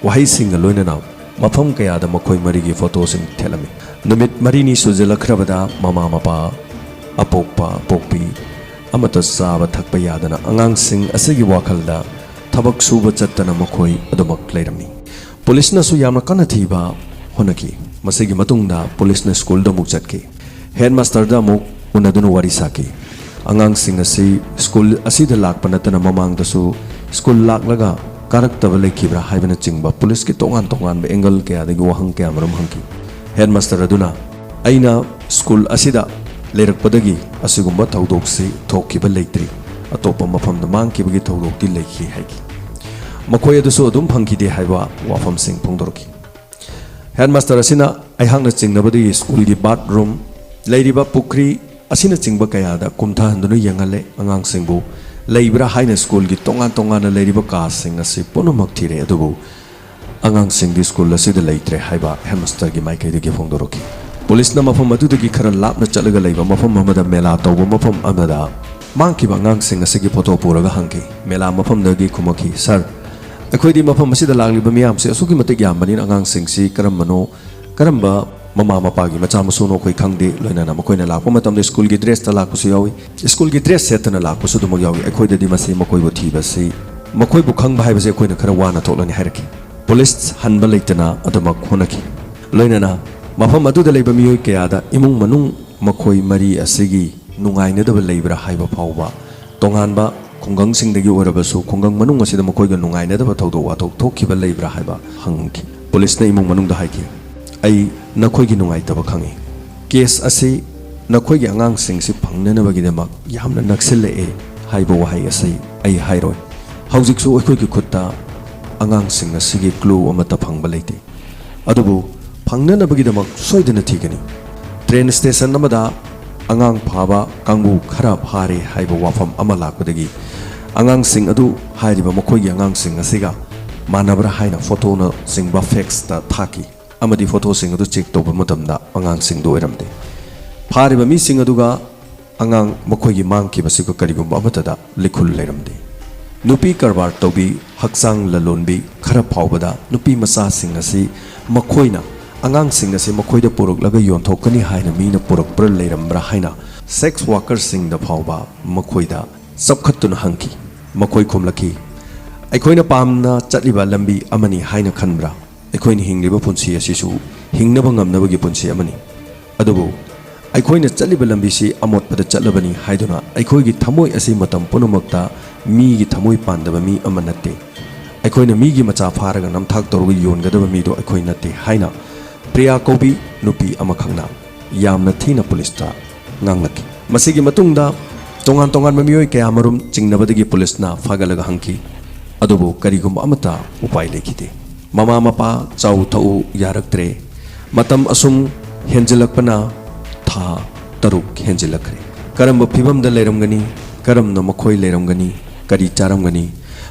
ꯋꯥꯍꯩꯁꯤꯡꯒ ꯂꯣꯏꯅꯅ ꯃꯐꯝ ꯀꯌꯥꯗ ꯃꯈꯣꯏ ꯃꯔꯤꯒꯤ ꯐꯣꯇꯣꯁꯤꯡ ꯊꯦꯠꯂꯝꯃꯤ꯫ ꯅꯨꯃꯤꯠ ꯃꯔꯤꯅꯤ ꯁꯨꯖꯤꯜꯂꯛꯈ꯭ꯔꯕꯗ ꯃꯃꯥ ꯃꯄꯥ, ꯑꯄꯣꯛꯄ ꯑꯄꯣꯛꯄꯤ ꯑꯃꯠꯇ ꯆꯥꯕ ꯊꯛꯄ ꯌꯥꯗꯅ ꯑꯉꯥꯡꯁꯤꯡ ꯑꯁꯤꯒꯤ ꯋꯥꯈꯜꯗ ꯊꯕꯛ ꯁꯨꯕ ꯆꯠꯇꯅ ꯃꯈꯣꯏ ꯑꯗꯨꯃꯛ ꯂꯩꯔꯝꯃꯤ꯫ ꯄꯨꯂꯤꯁꯅꯁꯨ ꯌꯥꯝꯅ ꯀꯟꯅ ꯊꯤꯕ ꯍꯣꯠꯅꯈꯤ꯫ ꯃꯁꯤꯒꯤ ꯃꯇꯨꯡꯗ ꯄꯨꯂꯤꯁꯅ ꯁ꯭ꯀꯨꯜꯗ ꯑꯃꯨꯛ ꯆꯠꯈꯤ꯫ ꯍꯦꯗ ꯃꯥꯁꯇꯔꯗ ꯑꯃꯨꯛ ꯎꯅꯗꯨꯅ ꯋꯥꯔꯤ ꯁꯥꯈꯤ꯫ ꯑꯉꯥꯡꯁꯤꯡ ꯑꯁꯤ ꯁ꯭ꯀꯨꯜ ꯑꯁꯤꯗ ꯂꯥꯛꯄ ꯅꯠꯇꯅ ꯃꯃꯥꯡꯗꯁꯨ ꯁ꯭ꯀꯨꯜ ꯂꯥꯛꯂꯒ ꯀꯥꯔꯛꯇꯕ ꯂꯩꯈꯤꯕ꯭ꯔꯥ ꯍꯥꯏꯕꯅꯆꯤꯡꯕ ꯄꯨꯂꯤꯁꯀꯤ ꯇꯣꯉꯥꯟ ꯇꯣꯉꯥꯟꯕ ꯑꯦꯡꯒꯜ ꯀꯌꯥꯗꯒꯤ ꯋꯥꯍꯪ ꯀꯌꯥ ꯃꯔꯨꯝ ꯍꯪꯈꯤ꯫ ꯍꯦꯗ ꯃꯥꯁꯇꯔ ꯑꯗꯨꯅ, "ꯑꯩꯅ ꯁ꯭ꯀꯨꯜ ꯑꯁꯤꯗ ꯂꯩꯔꯛꯄꯗꯒꯤ ꯑꯁꯤꯒꯨꯝꯕ ꯊꯧꯗꯣꯛꯁꯤ ꯊꯣꯛꯈꯤꯕ ꯂꯩꯇ꯭ꯔꯤ꯫ ꯑꯇꯣꯞꯄ ꯃꯐꯝꯗ ꯃꯥꯡꯈꯤꯕꯒꯤ ꯊꯧꯗꯣꯛꯇꯤ ꯂꯩꯈꯤ ꯍꯥꯏꯈꯤ꯫ ꯃꯈꯣꯏ ꯑꯗꯨꯁꯨ ꯑꯗꯨꯝ ꯐꯪꯈꯤꯗꯦ ꯍꯥꯏꯕ ꯋꯥꯐꯝꯁꯤꯡ ꯐꯣꯡꯗꯣꯔꯛꯈꯤ꯫ ꯍꯦꯗꯃꯥꯁꯇꯔ ꯑꯁꯤꯅ ꯑꯩꯍꯥꯛꯅ ꯆꯤꯡꯅꯕꯗꯒꯤ ꯁ꯭ꯀꯨꯜꯒꯤ ꯕꯥꯠꯔꯨꯝ, ꯂꯩꯔꯤꯕ ꯄꯨꯈ꯭ꯔꯤ ꯑꯁꯤꯅꯆꯤꯡꯕ ꯀꯌꯥꯗ ꯀꯨꯝꯊꯍꯟꯗꯨꯅ ꯌꯦꯡꯍꯜꯂꯦ꯫ ꯑꯉꯥꯡꯁꯤꯡꯕꯨ ꯂꯩꯕ꯭ꯔꯥ ꯍꯥꯏꯅ ꯁ꯭ꯀꯨꯜꯒꯤ ꯇꯣꯉꯥꯟ ꯇꯣꯉꯥꯟꯅ ꯂꯩꯔꯤꯕ ꯀꯥꯁꯤꯡ ꯑꯁꯤ ꯄꯨꯝꯅꯃꯛ ꯊꯤꯔꯦ, ꯑꯗꯨꯕꯨ ꯑꯉꯥꯡꯁꯤꯡꯗꯤ ꯁ꯭ꯀꯨꯜ ꯑꯁꯤꯗ ꯂꯩꯇ꯭ꯔꯦ ꯍꯥꯏꯕ ꯍꯦꯗꯃꯥꯁꯇꯔꯒꯤ ꯃꯥꯏꯀꯩꯗꯒꯤ ꯐꯣꯡꯗꯣꯔꯛꯈꯤ꯫ ꯄꯨꯂꯤꯁꯅ ꯃꯐꯝ ꯑꯗꯨꯗꯒꯤ ꯈꯔ ꯂꯥꯞꯅ ꯆꯠꯂꯒ ꯂꯩꯕ ꯃꯐꯝ ꯑꯃꯗ ꯃꯦꯂꯥ ꯇꯧꯕ ꯃꯐꯝ ꯑꯃꯗ ꯃꯥꯡꯈꯤꯕ ꯑꯉꯥꯡꯁꯤꯡ ꯑꯁꯤꯒꯤ ꯐꯣꯇꯣ ꯄꯨꯔꯒ ꯍꯪꯈꯤ꯫ ꯃꯦꯂꯥ ꯃꯐꯝꯗꯒꯤ ꯈꯨꯝꯃꯛꯈꯤ, "ꯁꯥꯔ, ꯑꯩꯈꯣꯏꯗꯤ ꯃꯐꯝ ꯑꯁꯤꯗ ꯂꯥꯛꯂꯤꯕ ꯃꯤꯌꯥꯝꯁꯤ ꯑꯁꯨꯛꯀꯤ ꯃꯇꯤꯛ ꯌꯥꯝꯕꯅꯤꯅ ꯑꯉꯥꯡꯁꯤꯡꯁꯤ ꯀꯔꯝꯕꯅꯣ, ꯀꯔꯝꯕ ꯃꯃꯥ ꯃꯄꯥꯒꯤ ꯃꯆꯥ ꯃꯁꯨꯅꯣ ꯑꯩꯈꯣꯏ ꯈꯪꯗꯦ꯫ ꯂꯣꯏꯅꯅ ꯃꯈꯣꯏꯅ ꯂꯥꯛꯄ ꯃꯇꯝꯗ ꯁ꯭ꯀꯨꯜꯒꯤ ꯗ꯭ꯔꯦꯁꯇ ꯂꯥꯛꯄꯁꯨ ꯌꯥꯎꯏ, ꯁ꯭ꯀꯨꯜꯒꯤ ꯗ꯭ꯔꯦꯁ ꯁꯦꯠꯇꯅ ꯂꯥꯛꯄꯁꯨ ꯑꯗꯨꯃꯛ ꯌꯥꯎꯏ꯫ ꯑꯩꯈꯣꯏꯗꯗꯤ ꯃꯁꯤ ꯃꯈꯣꯏꯕꯨ ꯊꯤꯕꯁꯤ, ꯃꯈꯣꯏꯕꯨ ꯈꯪꯕ ꯍꯥꯏꯕꯁꯤ ꯑꯩꯈꯣꯏꯅ ꯈꯔ ꯋꯥꯅ ꯊꯣꯛꯂꯅꯤ" ꯍꯥꯏꯔꯛꯈꯤ꯫ ꯄꯨꯂꯤꯁ ꯍꯟꯕ ꯂꯩꯇꯅ ꯑꯗꯨꯃꯛ ꯍꯣꯠꯅꯈꯤ꯫ ꯂꯣꯏꯅꯅ ꯃꯐꯝ ꯑꯗꯨꯗ ꯂꯩꯕ ꯃꯤꯑꯣꯏ ꯀꯌꯥꯗ ꯏꯃꯨꯡ ꯃꯅꯨꯡ ꯃꯈꯣꯏ ꯃꯔꯤ ꯑꯁꯤꯒꯤ ꯅꯨꯡꯉꯥꯏꯅꯗꯕ ꯂꯩꯕ꯭ꯔꯥ ꯍꯥꯏꯕ ꯐꯥꯎꯕ, ꯇꯣꯉꯥꯟꯕ ꯈꯨꯡꯒꯪꯁꯤꯡꯗꯒꯤ ꯑꯣꯏꯔꯕꯁꯨ ꯈꯨꯡꯒꯪ ꯃꯅꯨꯡ ꯑꯁꯤꯗ ꯃꯈꯣꯏꯒ ꯅꯨꯡꯉꯥꯏꯅꯗꯕ ꯊꯧꯗꯣꯛ ꯋꯥꯊꯣꯛ ꯊꯣꯛꯈꯤꯕ ꯂꯩꯕ꯭ꯔꯥ ꯍꯥꯏꯕ ꯍꯪꯈꯤ꯫ ꯄꯨꯂꯤꯁꯅ ꯏꯃꯨꯡ ꯃꯅꯨꯡꯗ ꯍꯥꯏꯈꯤ, "ꯑꯩ ꯅꯈꯣꯏꯒꯤ ꯅꯨꯡꯉꯥꯏꯇꯕ ꯈꯪꯏ꯫ ꯀꯦꯁ ꯑꯁꯤ ꯅꯈꯣꯏꯒꯤ ꯑꯉꯥꯡꯁꯤꯡꯁꯤ ꯐꯪꯅꯅꯕꯒꯤꯗꯃꯛ ꯌꯥꯝꯅ ꯅꯛꯁꯤꯜꯂꯛꯑꯦ ꯍꯥꯏꯕ ꯋꯥꯍꯩ ꯑꯁꯤ ꯑꯩ ꯍꯥꯏꯔꯣꯏ꯫ ꯍꯧꯖꯤꯛꯁꯨ ꯑꯩꯈꯣꯏꯒꯤ ꯈꯨꯠꯇ ꯑꯉꯥꯡꯁꯤꯡ ꯑꯁꯤꯒꯤ ꯀ꯭ꯂꯨ ꯑꯃꯠꯇ ꯐꯪꯕ ꯂꯩꯇꯦ꯫ ꯑꯗꯨꯕꯨ ꯐꯪꯅꯅꯕꯒꯤꯗꯃꯛ ꯁꯣꯏꯗꯅ ꯊꯤꯒꯅꯤ꯫ ꯇ꯭ꯔꯦꯟ ꯁ꯭ꯇꯦꯁꯟ ꯑꯃꯗ ꯑꯉꯥꯡ ꯐꯥꯕ ꯀꯥꯡꯕꯨ ꯈꯔ ꯐꯥꯔꯦ ꯍꯥꯏꯕ ꯋꯥꯐꯝ ꯑꯃ ꯂꯥꯛꯄꯗꯒꯤ ꯑꯉꯥꯡꯁꯤꯡ ꯑꯗꯨ ꯍꯥꯏꯔꯤꯕ ꯃꯈꯣꯏꯒꯤ ꯑꯉꯥꯡꯁꯤꯡ ꯑꯁꯤꯒ ꯃꯥꯟꯅꯕ꯭ꯔꯥ ꯍꯥꯏꯅ ꯐꯣꯇꯣꯅꯆꯤꯡꯕ ꯐꯦꯛꯁꯇ ꯊꯥꯈꯤ꯫ ꯑꯃꯗꯤ ꯐꯣꯇꯣꯁꯤꯡ ꯑꯗꯨ ꯆꯦꯛ ꯇꯧꯕ ꯃꯇꯝꯗ ꯑꯉꯥꯡꯁꯤꯡꯗꯨ ꯑꯣꯏꯔꯝꯗꯦ꯫ ꯐꯥꯔꯤꯕ ꯃꯤꯁꯤꯡ ꯑꯗꯨꯒ ꯑꯉꯥꯡ ꯃꯈꯣꯏꯒꯤ ꯃꯥꯡꯈꯤꯕꯁꯤꯒ ꯀꯔꯤꯒꯨꯝꯕ ꯑꯃꯠꯇꯗ ꯂꯤꯈꯨꯜ ꯂꯩꯔꯝꯗꯦ꯫ ꯅꯨꯄꯤ ꯀꯔꯕꯥꯔ ꯇꯧꯕꯤ, ꯍꯛꯆꯥꯡ ꯂꯂꯣꯟꯕꯤ ꯈꯔ ꯐꯥꯎꯕꯗ ꯅꯨꯄꯤ ꯃꯆꯥꯁꯤꯡ ꯑꯁꯤ ꯃꯈꯣꯏꯅ, ꯑꯉꯥꯡꯁꯤꯡ ꯑꯁꯤ ꯃꯈꯣꯏꯗ ꯄꯨꯔꯛꯂꯒ ꯌꯣꯟꯊꯣꯛꯀꯅꯤ ꯍꯥꯏꯅ ꯃꯤꯅ ꯄꯨꯔꯛꯄ꯭ꯔꯥ ꯂꯩꯔꯝꯕ꯭ꯔꯥ ꯍꯥꯏꯅ ꯁꯦꯛꯁ ꯋꯥꯔꯀꯔꯁꯤꯡꯗ ꯐꯥꯎꯕ ꯃꯈꯣꯏꯗ ꯆꯞꯈꯠꯇꯨꯅ ꯍꯪꯈꯤ꯫ ꯃꯈꯣꯏ ꯈꯨꯝꯂꯛꯈꯤ, "ꯑꯩꯈꯣꯏꯅ ꯄꯥꯝꯅ ꯆꯠꯂꯤꯕ ꯂꯝꯕꯤ ꯑꯃꯅꯤ ꯍꯥꯏꯅ ꯈꯟꯕ꯭ꯔꯥ? ꯑꯩꯈꯣꯏꯅ ꯍꯤꯡꯂꯤꯕ ꯄꯨꯟꯁꯤ ꯑꯁꯤꯁꯨ ꯍꯤꯡꯅꯕ ꯉꯝꯅꯕꯒꯤ ꯄꯨꯟꯁꯤ ꯑꯃꯅꯤ꯫ ꯑꯗꯨꯕꯨ ꯑꯩꯈꯣꯏꯅ ꯆꯠꯂꯤꯕ ꯂꯝꯕꯤꯁꯤ ꯑꯃꯣꯠꯄꯗ ꯆꯠꯂꯕꯅꯤ ꯍꯥꯏꯗꯨꯅ ꯑꯩꯈꯣꯏꯒꯤ ꯊꯃꯣꯏ ꯑꯁꯤ ꯃꯇꯝ ꯄꯨꯝꯅꯃꯛꯇ ꯃꯤꯒꯤ ꯊꯃꯣꯏ ꯄꯥꯟꯗꯕ ꯃꯤ ꯑꯃ ꯅꯠꯇꯦ꯫ ꯑꯩꯈꯣꯏꯅ ꯃꯤꯒꯤ ꯃꯆꯥ ꯐꯥꯔꯒ ꯅꯝꯊꯥꯛ ꯇꯧꯔꯒ ꯌꯣꯟꯒꯗꯕ ꯃꯤꯗꯨ ꯑꯩꯈꯣꯏ ꯅꯠꯇꯦ" ꯍꯥꯏꯅ ꯄ꯭ꯔꯤꯌꯥ ꯀꯧꯕꯤ ꯅꯨꯄꯤ ꯑꯃꯈꯛꯅ ꯌꯥꯝꯅ ꯊꯤꯅ ꯄꯨꯂꯤꯁꯇ ꯉꯥꯡꯂꯛꯈꯤ꯫ ꯃꯁꯤꯒꯤ ꯃꯇꯨꯡꯗ ꯇꯣꯉꯥꯟ ꯇꯣꯉꯥꯟꯕ ꯃꯤꯑꯣꯏ ꯀꯌꯥꯃꯔꯨꯝ ꯆꯤꯡꯅꯕꯗꯒꯤ ꯄꯨꯂꯤꯁꯅ ꯐꯥꯒꯠꯂꯒ ꯍꯪꯈꯤ, ꯑꯗꯨꯕꯨ ꯀꯔꯤꯒꯨꯝꯕ ꯑꯃꯠꯇ ꯎꯄꯥꯏ ꯂꯩꯈꯤꯗꯦ꯫ ꯃꯃꯥ ꯃꯄꯥ ꯆꯥꯎ ꯊꯛꯎ ꯌꯥꯔꯛꯇ꯭ꯔꯦ꯫ ꯃꯇꯝ ꯑꯁꯨꯝ ꯍꯦꯟꯖꯤꯜꯂꯛꯄꯅ ꯊꯥ ꯇꯔꯨꯛ ꯍꯦꯟꯖꯤꯜꯂꯛꯈ꯭ꯔꯦ꯫ ꯀꯔꯝꯕ ꯐꯤꯕꯝꯗ ꯂꯩꯔꯝꯒꯅꯤ, ꯀꯔꯝꯅ ꯃꯈꯣꯏ ꯂꯩꯔꯝꯒꯅꯤ, ꯀꯔꯤ ꯆꯥꯔꯝꯒꯅꯤ,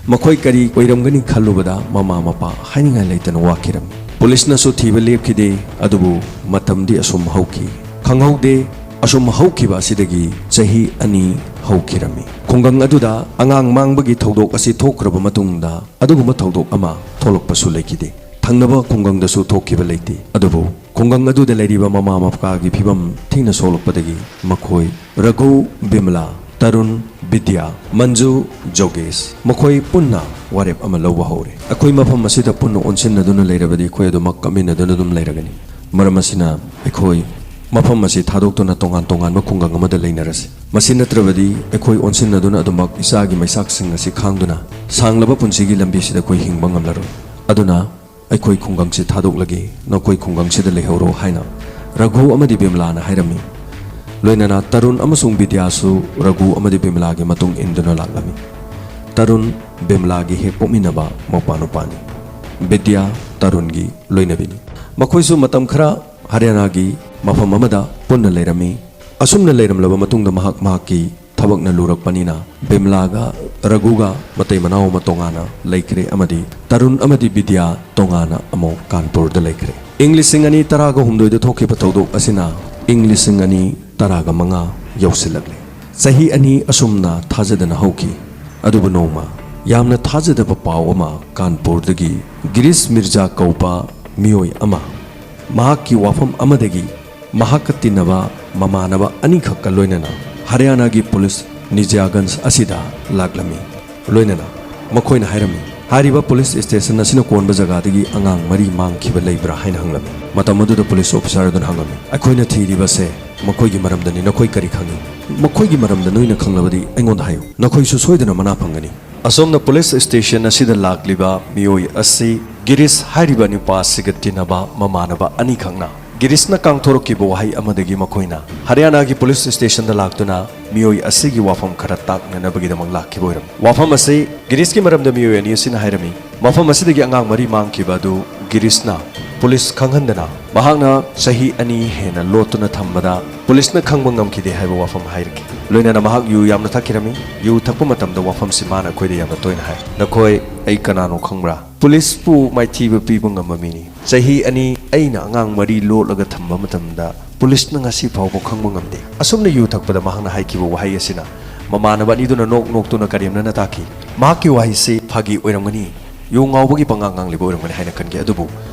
ꯃꯈꯣꯏ ꯀꯔꯤ ꯑꯣꯏꯔꯝꯒꯅꯤ ꯈꯜꯂꯨꯕꯗ ꯃꯃꯥ ꯃꯄꯥ ꯍꯥꯏꯅꯤꯡꯉꯥꯏ ꯂꯩꯇꯅ ꯋꯥꯈꯤꯔꯝꯃꯤ꯫ ꯄꯨꯂꯤꯁꯅꯁꯨ ꯊꯤꯕ ꯂꯦꯞꯈꯤꯗꯦ, ꯑꯗꯨꯕꯨ ꯃꯇꯝꯗꯤ ꯑꯁꯨꯝ ꯍꯧꯈꯤ꯫ ꯈꯪꯍꯧꯗꯦ, ꯑꯁꯨꯝ ꯍꯧꯈꯤꯕ ꯑꯁꯤꯗꯒꯤ ꯆꯍꯤ ꯑꯅꯤ ꯍꯧꯈꯤꯔꯝꯃꯤ꯫ ꯈꯨꯡꯒꯪ ꯑꯗꯨꯗ ꯑꯉꯥꯡ ꯃꯥꯡꯕꯒꯤ ꯊꯧꯗꯣꯛ ꯑꯁꯤ ꯊꯣꯛꯈ꯭ꯔꯕ ꯃꯇꯨꯡꯗ ꯑꯗꯨꯒꯨꯝꯕ ꯊꯧꯗꯣꯛ ꯑꯃ ꯊꯣꯛꯂꯛꯄꯁꯨ ꯂꯩꯈꯤꯗꯦ꯫ ꯊꯪꯅꯕ ꯈꯨꯡꯒꯪꯗꯁꯨ ꯊꯣꯛꯈꯤꯕ ꯂꯩꯇꯦ꯫ ꯑꯗꯨꯕꯨ ꯈꯨꯡꯒꯪ ꯑꯗꯨꯗ ꯂꯩꯔꯤꯕ ꯃꯃꯥ ꯃꯄꯥꯒꯤ ꯐꯤꯕꯝ ꯊꯤꯅ ꯁꯣꯛꯂꯛꯄꯗꯒꯤ ꯃꯈꯣꯏ ꯔꯘꯨ, ꯕꯤꯃꯂꯥ, ꯇꯔꯨꯟ, ꯕꯤꯗ꯭ꯌꯥ, ꯃꯟꯖꯨ, ꯖꯣꯒꯦꯁ, ꯃꯈꯣꯏ ꯄꯨꯟꯅ ꯋꯥꯔꯦꯞ ꯑꯃ ꯂꯧꯕ ꯍꯧꯔꯦ꯫ ꯑꯩꯈꯣꯏ ꯃꯐꯝ ꯑꯁꯤꯗ ꯄꯨꯟꯅ ꯑꯣꯟꯁꯤꯟꯅꯗꯨꯅ ꯂꯩꯔꯕꯗꯤ ꯑꯩꯈꯣꯏ ꯑꯗꯨꯃꯛ ꯀꯞꯃꯤꯟꯅꯗꯨꯅ ꯑꯗꯨꯝ ꯂꯩꯔꯒꯅꯤ꯫ ꯃꯔꯝ ꯑꯁꯤꯅ ꯑꯩꯈꯣꯏ ꯃꯐꯝ ꯑꯁꯤ ꯊꯥꯗꯣꯛꯇꯨꯅ ꯇꯣꯉꯥꯟ ꯇꯣꯉꯥꯟꯕ ꯈꯨꯡꯒꯪ ꯑꯃꯗ ꯂꯩꯅꯔꯁꯤ꯫ ꯃꯁꯤ ꯅꯠꯇ꯭ꯔꯕꯗꯤ ꯑꯩꯈꯣꯏ ꯑꯣꯟꯁꯤꯟꯅꯗꯨꯅ ꯑꯗꯨꯃꯛ ꯏꯆꯥꯒꯤ ꯃꯩꯁꯥꯛꯁꯤꯡ ꯑꯁꯤ ꯈꯥꯡꯗꯨꯅ ꯁꯥꯡꯂꯕ ꯄꯨꯟꯁꯤꯒꯤ ꯂꯝꯕꯤꯁꯤꯗ ꯑꯩꯈꯣꯏ ꯍꯤꯡꯕ ꯉꯝꯂꯔꯣꯏ꯫ ꯑꯗꯨꯅ ꯑꯩꯈꯣꯏ ꯈꯨꯡꯒꯪꯁꯤ ꯊꯥꯗꯣꯛꯂꯒꯦ, ꯅꯈꯣꯏ ꯈꯨꯡꯒꯪꯁꯤꯗ ꯂꯩꯍꯧꯔꯣ ꯍꯥꯏꯅ ꯔꯘꯨ ꯑꯃꯗꯤ ꯕꯤꯃꯂꯥꯅ ꯍꯥꯏꯔꯝꯃꯤ꯫ ꯂꯣꯏꯅꯅ ꯇꯔꯨꯟ ꯑꯃꯁꯨꯡ ꯕꯤꯗ꯭ꯌꯥꯁꯨ ꯔꯘꯨ ꯑꯃꯗꯤ ꯕꯤꯃꯂꯥꯒꯤ ꯃꯇꯨꯡ ꯏꯟꯗꯨꯅ ꯂꯥꯛꯂꯝꯃꯤ꯫ ꯇꯔꯨꯟ ꯕꯤꯃꯂꯥꯒꯤ ꯍꯦꯛ ꯄꯣꯛꯃꯤꯟꯅꯕ ꯃꯧꯄꯥ ꯅꯨꯄꯥꯅꯤ꯫ ꯕꯤꯗ꯭ꯌꯥ ꯇꯔꯨꯟꯒꯤ ꯂꯣꯏꯅꯕꯤꯅꯤ꯫ ꯃꯈꯣꯏꯁꯨ ꯃꯇꯝ ꯈꯔ ꯍꯔꯤꯌꯥꯅꯥꯒꯤ ꯃꯐꯝ ꯑꯃꯗ ꯄꯨꯟꯅ ꯂꯩꯔꯝꯃꯤ꯫ ꯑꯁꯨꯝꯅ ꯂꯩꯔꯝꯂꯕ ꯃꯇꯨꯡꯗ ꯃꯍꯥꯛ ꯃꯍꯥꯛꯀꯤ ꯊꯕꯛꯅ ꯂꯨꯔꯛꯄꯅꯤꯅ ꯕꯤꯃꯂꯥꯒ ꯔꯘꯨꯒ ꯃꯇꯩ ꯃꯅꯥꯎ ꯑꯃ ꯇꯣꯉꯥꯟꯅ ꯂꯩꯈ꯭ꯔꯦ ꯑꯃꯗꯤ ꯇꯔꯨꯟ ꯑꯃꯗꯤ ꯕꯤꯗ꯭ꯌꯥ ꯇꯣꯉꯥꯟꯅ ꯑꯃꯨꯛ ꯀꯥꯟꯄꯨꯔꯗ ꯂꯩꯈ꯭ꯔꯦ꯫ ꯏꯪ ꯂꯤꯁꯤꯡ ꯑꯅꯤ ꯇꯔꯥꯒ ꯍꯨꯝꯗꯣꯏꯗ ꯊꯣꯛꯈꯤꯕ ꯊꯧꯗꯣꯛ ꯑꯁꯤꯅ ꯏꯪ ꯂꯤꯁꯤꯡ ꯑꯅꯤ ꯇꯔꯥꯒ ꯃꯉꯥ ꯌꯧꯁꯤꯜꯂꯛꯂꯦ꯫ ꯆꯍꯤ ꯑꯅꯤ ꯑꯁꯨꯝꯅ ꯊꯥꯖꯗꯅ ꯍꯧꯈꯤ꯫ ꯑꯗꯨꯕꯨ ꯅꯣꯡꯃ ꯌꯥꯝꯅ ꯊꯥꯖꯗꯕ ꯄꯥꯎ ꯑꯃ ꯀꯥꯟꯄꯨꯔꯗꯒꯤ ꯒꯤꯔꯤꯁ ꯃꯤꯔꯖꯥ ꯀꯧꯕ ꯃꯤꯑꯣꯏ ꯑꯃ ꯃꯍꯥꯛꯀꯤ ꯋꯥꯐꯝ ꯑꯃꯗꯒꯤ ꯃꯍꯥꯛꯀ ꯇꯤꯟꯅꯕ ꯃꯃꯥꯟꯅꯕ ꯑꯅꯤꯈꯛꯀ ꯂꯣꯏꯅꯅ ꯍꯔꯤꯌꯥꯅꯥꯒꯤ ꯄꯨꯂꯤꯁ ꯅꯤꯖꯤꯌꯥꯒꯟꯖ ꯑꯁꯤꯗ ꯂꯥꯛꯂꯝꯃꯤ꯫ ꯂꯣꯏꯅꯅ ꯃꯈꯣꯏꯅ ꯍꯥꯏꯔꯝꯃꯤ, "ꯍꯥꯏꯔꯤꯕ ꯄꯨꯂꯤꯁ ꯁ꯭ꯇꯦꯁꯟ ꯑꯁꯤꯅ ꯀꯣꯟꯕ ꯖꯒꯥꯗꯒꯤ ꯑꯉꯥꯡ ꯃꯔꯤ ꯃꯥꯡꯈꯤꯕ ꯂꯩꯕ꯭ꯔꯥ?" ꯍꯥꯏꯅ ꯍꯪꯂꯝꯃꯤ꯫ ꯃꯇꯝ ꯑꯗꯨꯗ ꯄꯨꯂꯤꯁ ꯑꯣꯐꯤꯁꯥꯔ ꯑꯗꯨꯅ ꯍꯪꯂꯝꯃꯤ, "ꯑꯩꯈꯣꯏꯅ ꯊꯤꯔꯤꯕꯁꯦ ꯃꯈꯣꯏꯒꯤ ꯃꯔꯝꯗꯅꯤ, ꯅꯈꯣꯏ ꯀꯔꯤ ꯈꯪꯏ? ꯃꯈꯣꯏꯒꯤ ꯃꯔꯝꯗ ꯅꯣꯏꯅ ꯈꯪꯂꯕꯗꯤ ꯑꯩꯉꯣꯟꯗ ꯍꯥꯏꯌꯨ, ꯅꯈꯣꯏꯁꯨ ꯁꯣꯏꯗꯅ ꯃꯅꯥ ꯐꯪꯒꯅꯤ"꯫ ꯑꯁꯣꯝꯅ ꯄꯨꯂꯤꯁ ꯁ꯭ꯇꯦꯁꯟ ꯑꯁꯤꯗ ꯂꯥꯛꯂꯤꯕ ꯃꯤꯑꯣꯏ ꯑꯁꯤ ꯒꯤꯔꯤꯁ ꯍꯥꯏꯔꯤꯕ ꯅꯨꯄꯥ ꯑꯁꯤꯒ ꯇꯤꯟꯅꯕ ꯃꯃꯥꯟꯅꯕ ꯑꯅꯤꯈꯛꯅ ꯒꯤꯔꯤꯁꯅ ꯀꯥꯡꯊꯣꯔꯛꯈꯤꯕ ꯋꯥꯍꯩ ꯑꯃꯗꯒꯤ ꯃꯈꯣꯏꯅ ꯍꯔꯤꯌꯥꯅꯥꯒꯤ ꯄꯨꯂꯤꯁ ꯁ꯭ꯇꯦꯁꯟꯗ ꯂꯥꯛꯇꯨꯅ ꯃꯤꯑꯣꯏ ꯑꯁꯤꯒꯤ ꯋꯥꯐꯝ ꯈꯔ ꯇꯥꯛꯅꯅꯕꯒꯤꯗꯃꯛ ꯂꯥꯛꯈꯤꯕ ꯑꯣꯏꯔꯝꯃꯤ꯫ ꯋꯥꯐꯝ ꯑꯁꯤ ꯒꯤꯔꯤꯁꯀꯤ ꯃꯔꯝꯗ ꯃꯤꯑꯣꯏ ꯑꯅꯤ ꯑꯁꯤꯅ ꯍꯥꯏꯔꯝꯃꯤ꯫ ꯃꯐꯝ ꯑꯁꯤꯗꯒꯤ ꯑꯉꯥꯡ ꯃꯔꯤ ꯃꯥꯡꯈꯤꯕ ꯑꯗꯨ ꯒꯤꯔꯤꯁꯅ ꯄꯨꯂꯤꯁ ꯈꯪꯍꯟꯗꯅ ꯃꯍꯥꯛꯅ ꯆꯍꯤ ꯑꯅꯤ ꯍꯦꯟꯅ ꯂꯣꯠꯇꯨꯅ ꯊꯝꯕꯗ ꯄꯨꯂꯤꯁꯅ ꯈꯪꯕ ꯉꯝꯈꯤꯗꯦ ꯍꯥꯏꯕ ꯋꯥꯐꯝ ꯍꯥꯏꯔꯛꯈꯤ꯫ ꯂꯣꯏꯅꯅ ꯃꯍꯥꯛ ꯌꯨ ꯌꯥꯝꯅ ꯊꯛꯈꯤꯔꯝꯃꯤ꯫ ꯌꯨ ꯊꯛꯄ ꯃꯇꯝꯗ ꯋꯥꯐꯝꯁꯤ ꯃꯥꯅ ꯑꯩꯈꯣꯏꯗ ꯌꯥꯝꯅ ꯇꯣꯏꯅ ꯍꯥꯏ, "ꯅꯈꯣꯏ ꯑꯩ ꯀꯅꯥꯅꯣ ꯈꯪꯕ꯭ꯔꯥ? ꯄꯨꯂꯤꯁꯄꯨ ꯃꯥꯏꯊꯤꯕ ꯄꯤꯕ ꯉꯝꯕ ꯃꯤꯅꯤ꯫ ꯆꯍꯤ ꯑꯅꯤ ꯑꯩꯅ ꯑꯉꯥꯡ ꯃꯔꯤ ꯂꯣꯠꯂꯒ ꯊꯝꯕ ꯃꯇꯝꯗ ꯄꯨꯂꯤꯁꯅ ꯉꯁꯤ ꯐꯥꯎꯕ ꯈꯪꯕ ꯉꯝꯗꯦ"꯫ ꯑꯁꯨꯝꯅ ꯌꯨ ꯊꯛꯄꯗ ꯃꯍꯥꯛꯅ ꯍꯥꯏꯈꯤꯕ ꯋꯥꯍꯩ ꯑꯁꯤꯅ ꯃꯃꯥꯟꯅꯕ ꯑꯅꯤꯗꯨꯅ ꯅꯣꯛ ꯅꯣꯛꯇꯨꯅ ꯀꯔꯦꯝꯅꯅ ꯇꯥꯈꯤ꯫ ꯃꯍꯥꯛꯀꯤ ꯋꯥꯍꯩꯁꯤ ꯐꯥꯒꯤ ꯑꯣꯏꯔꯝꯒꯅꯤ, ꯌꯨ ꯉꯥꯎꯕꯒꯤ ꯄꯉꯥꯡ ꯉꯥꯡꯂꯤꯕ ꯑꯣꯏꯔꯝꯒꯅꯤ ꯍꯥꯏꯅ ꯈꯟꯈꯤ꯫ ꯑꯗꯨꯕꯨ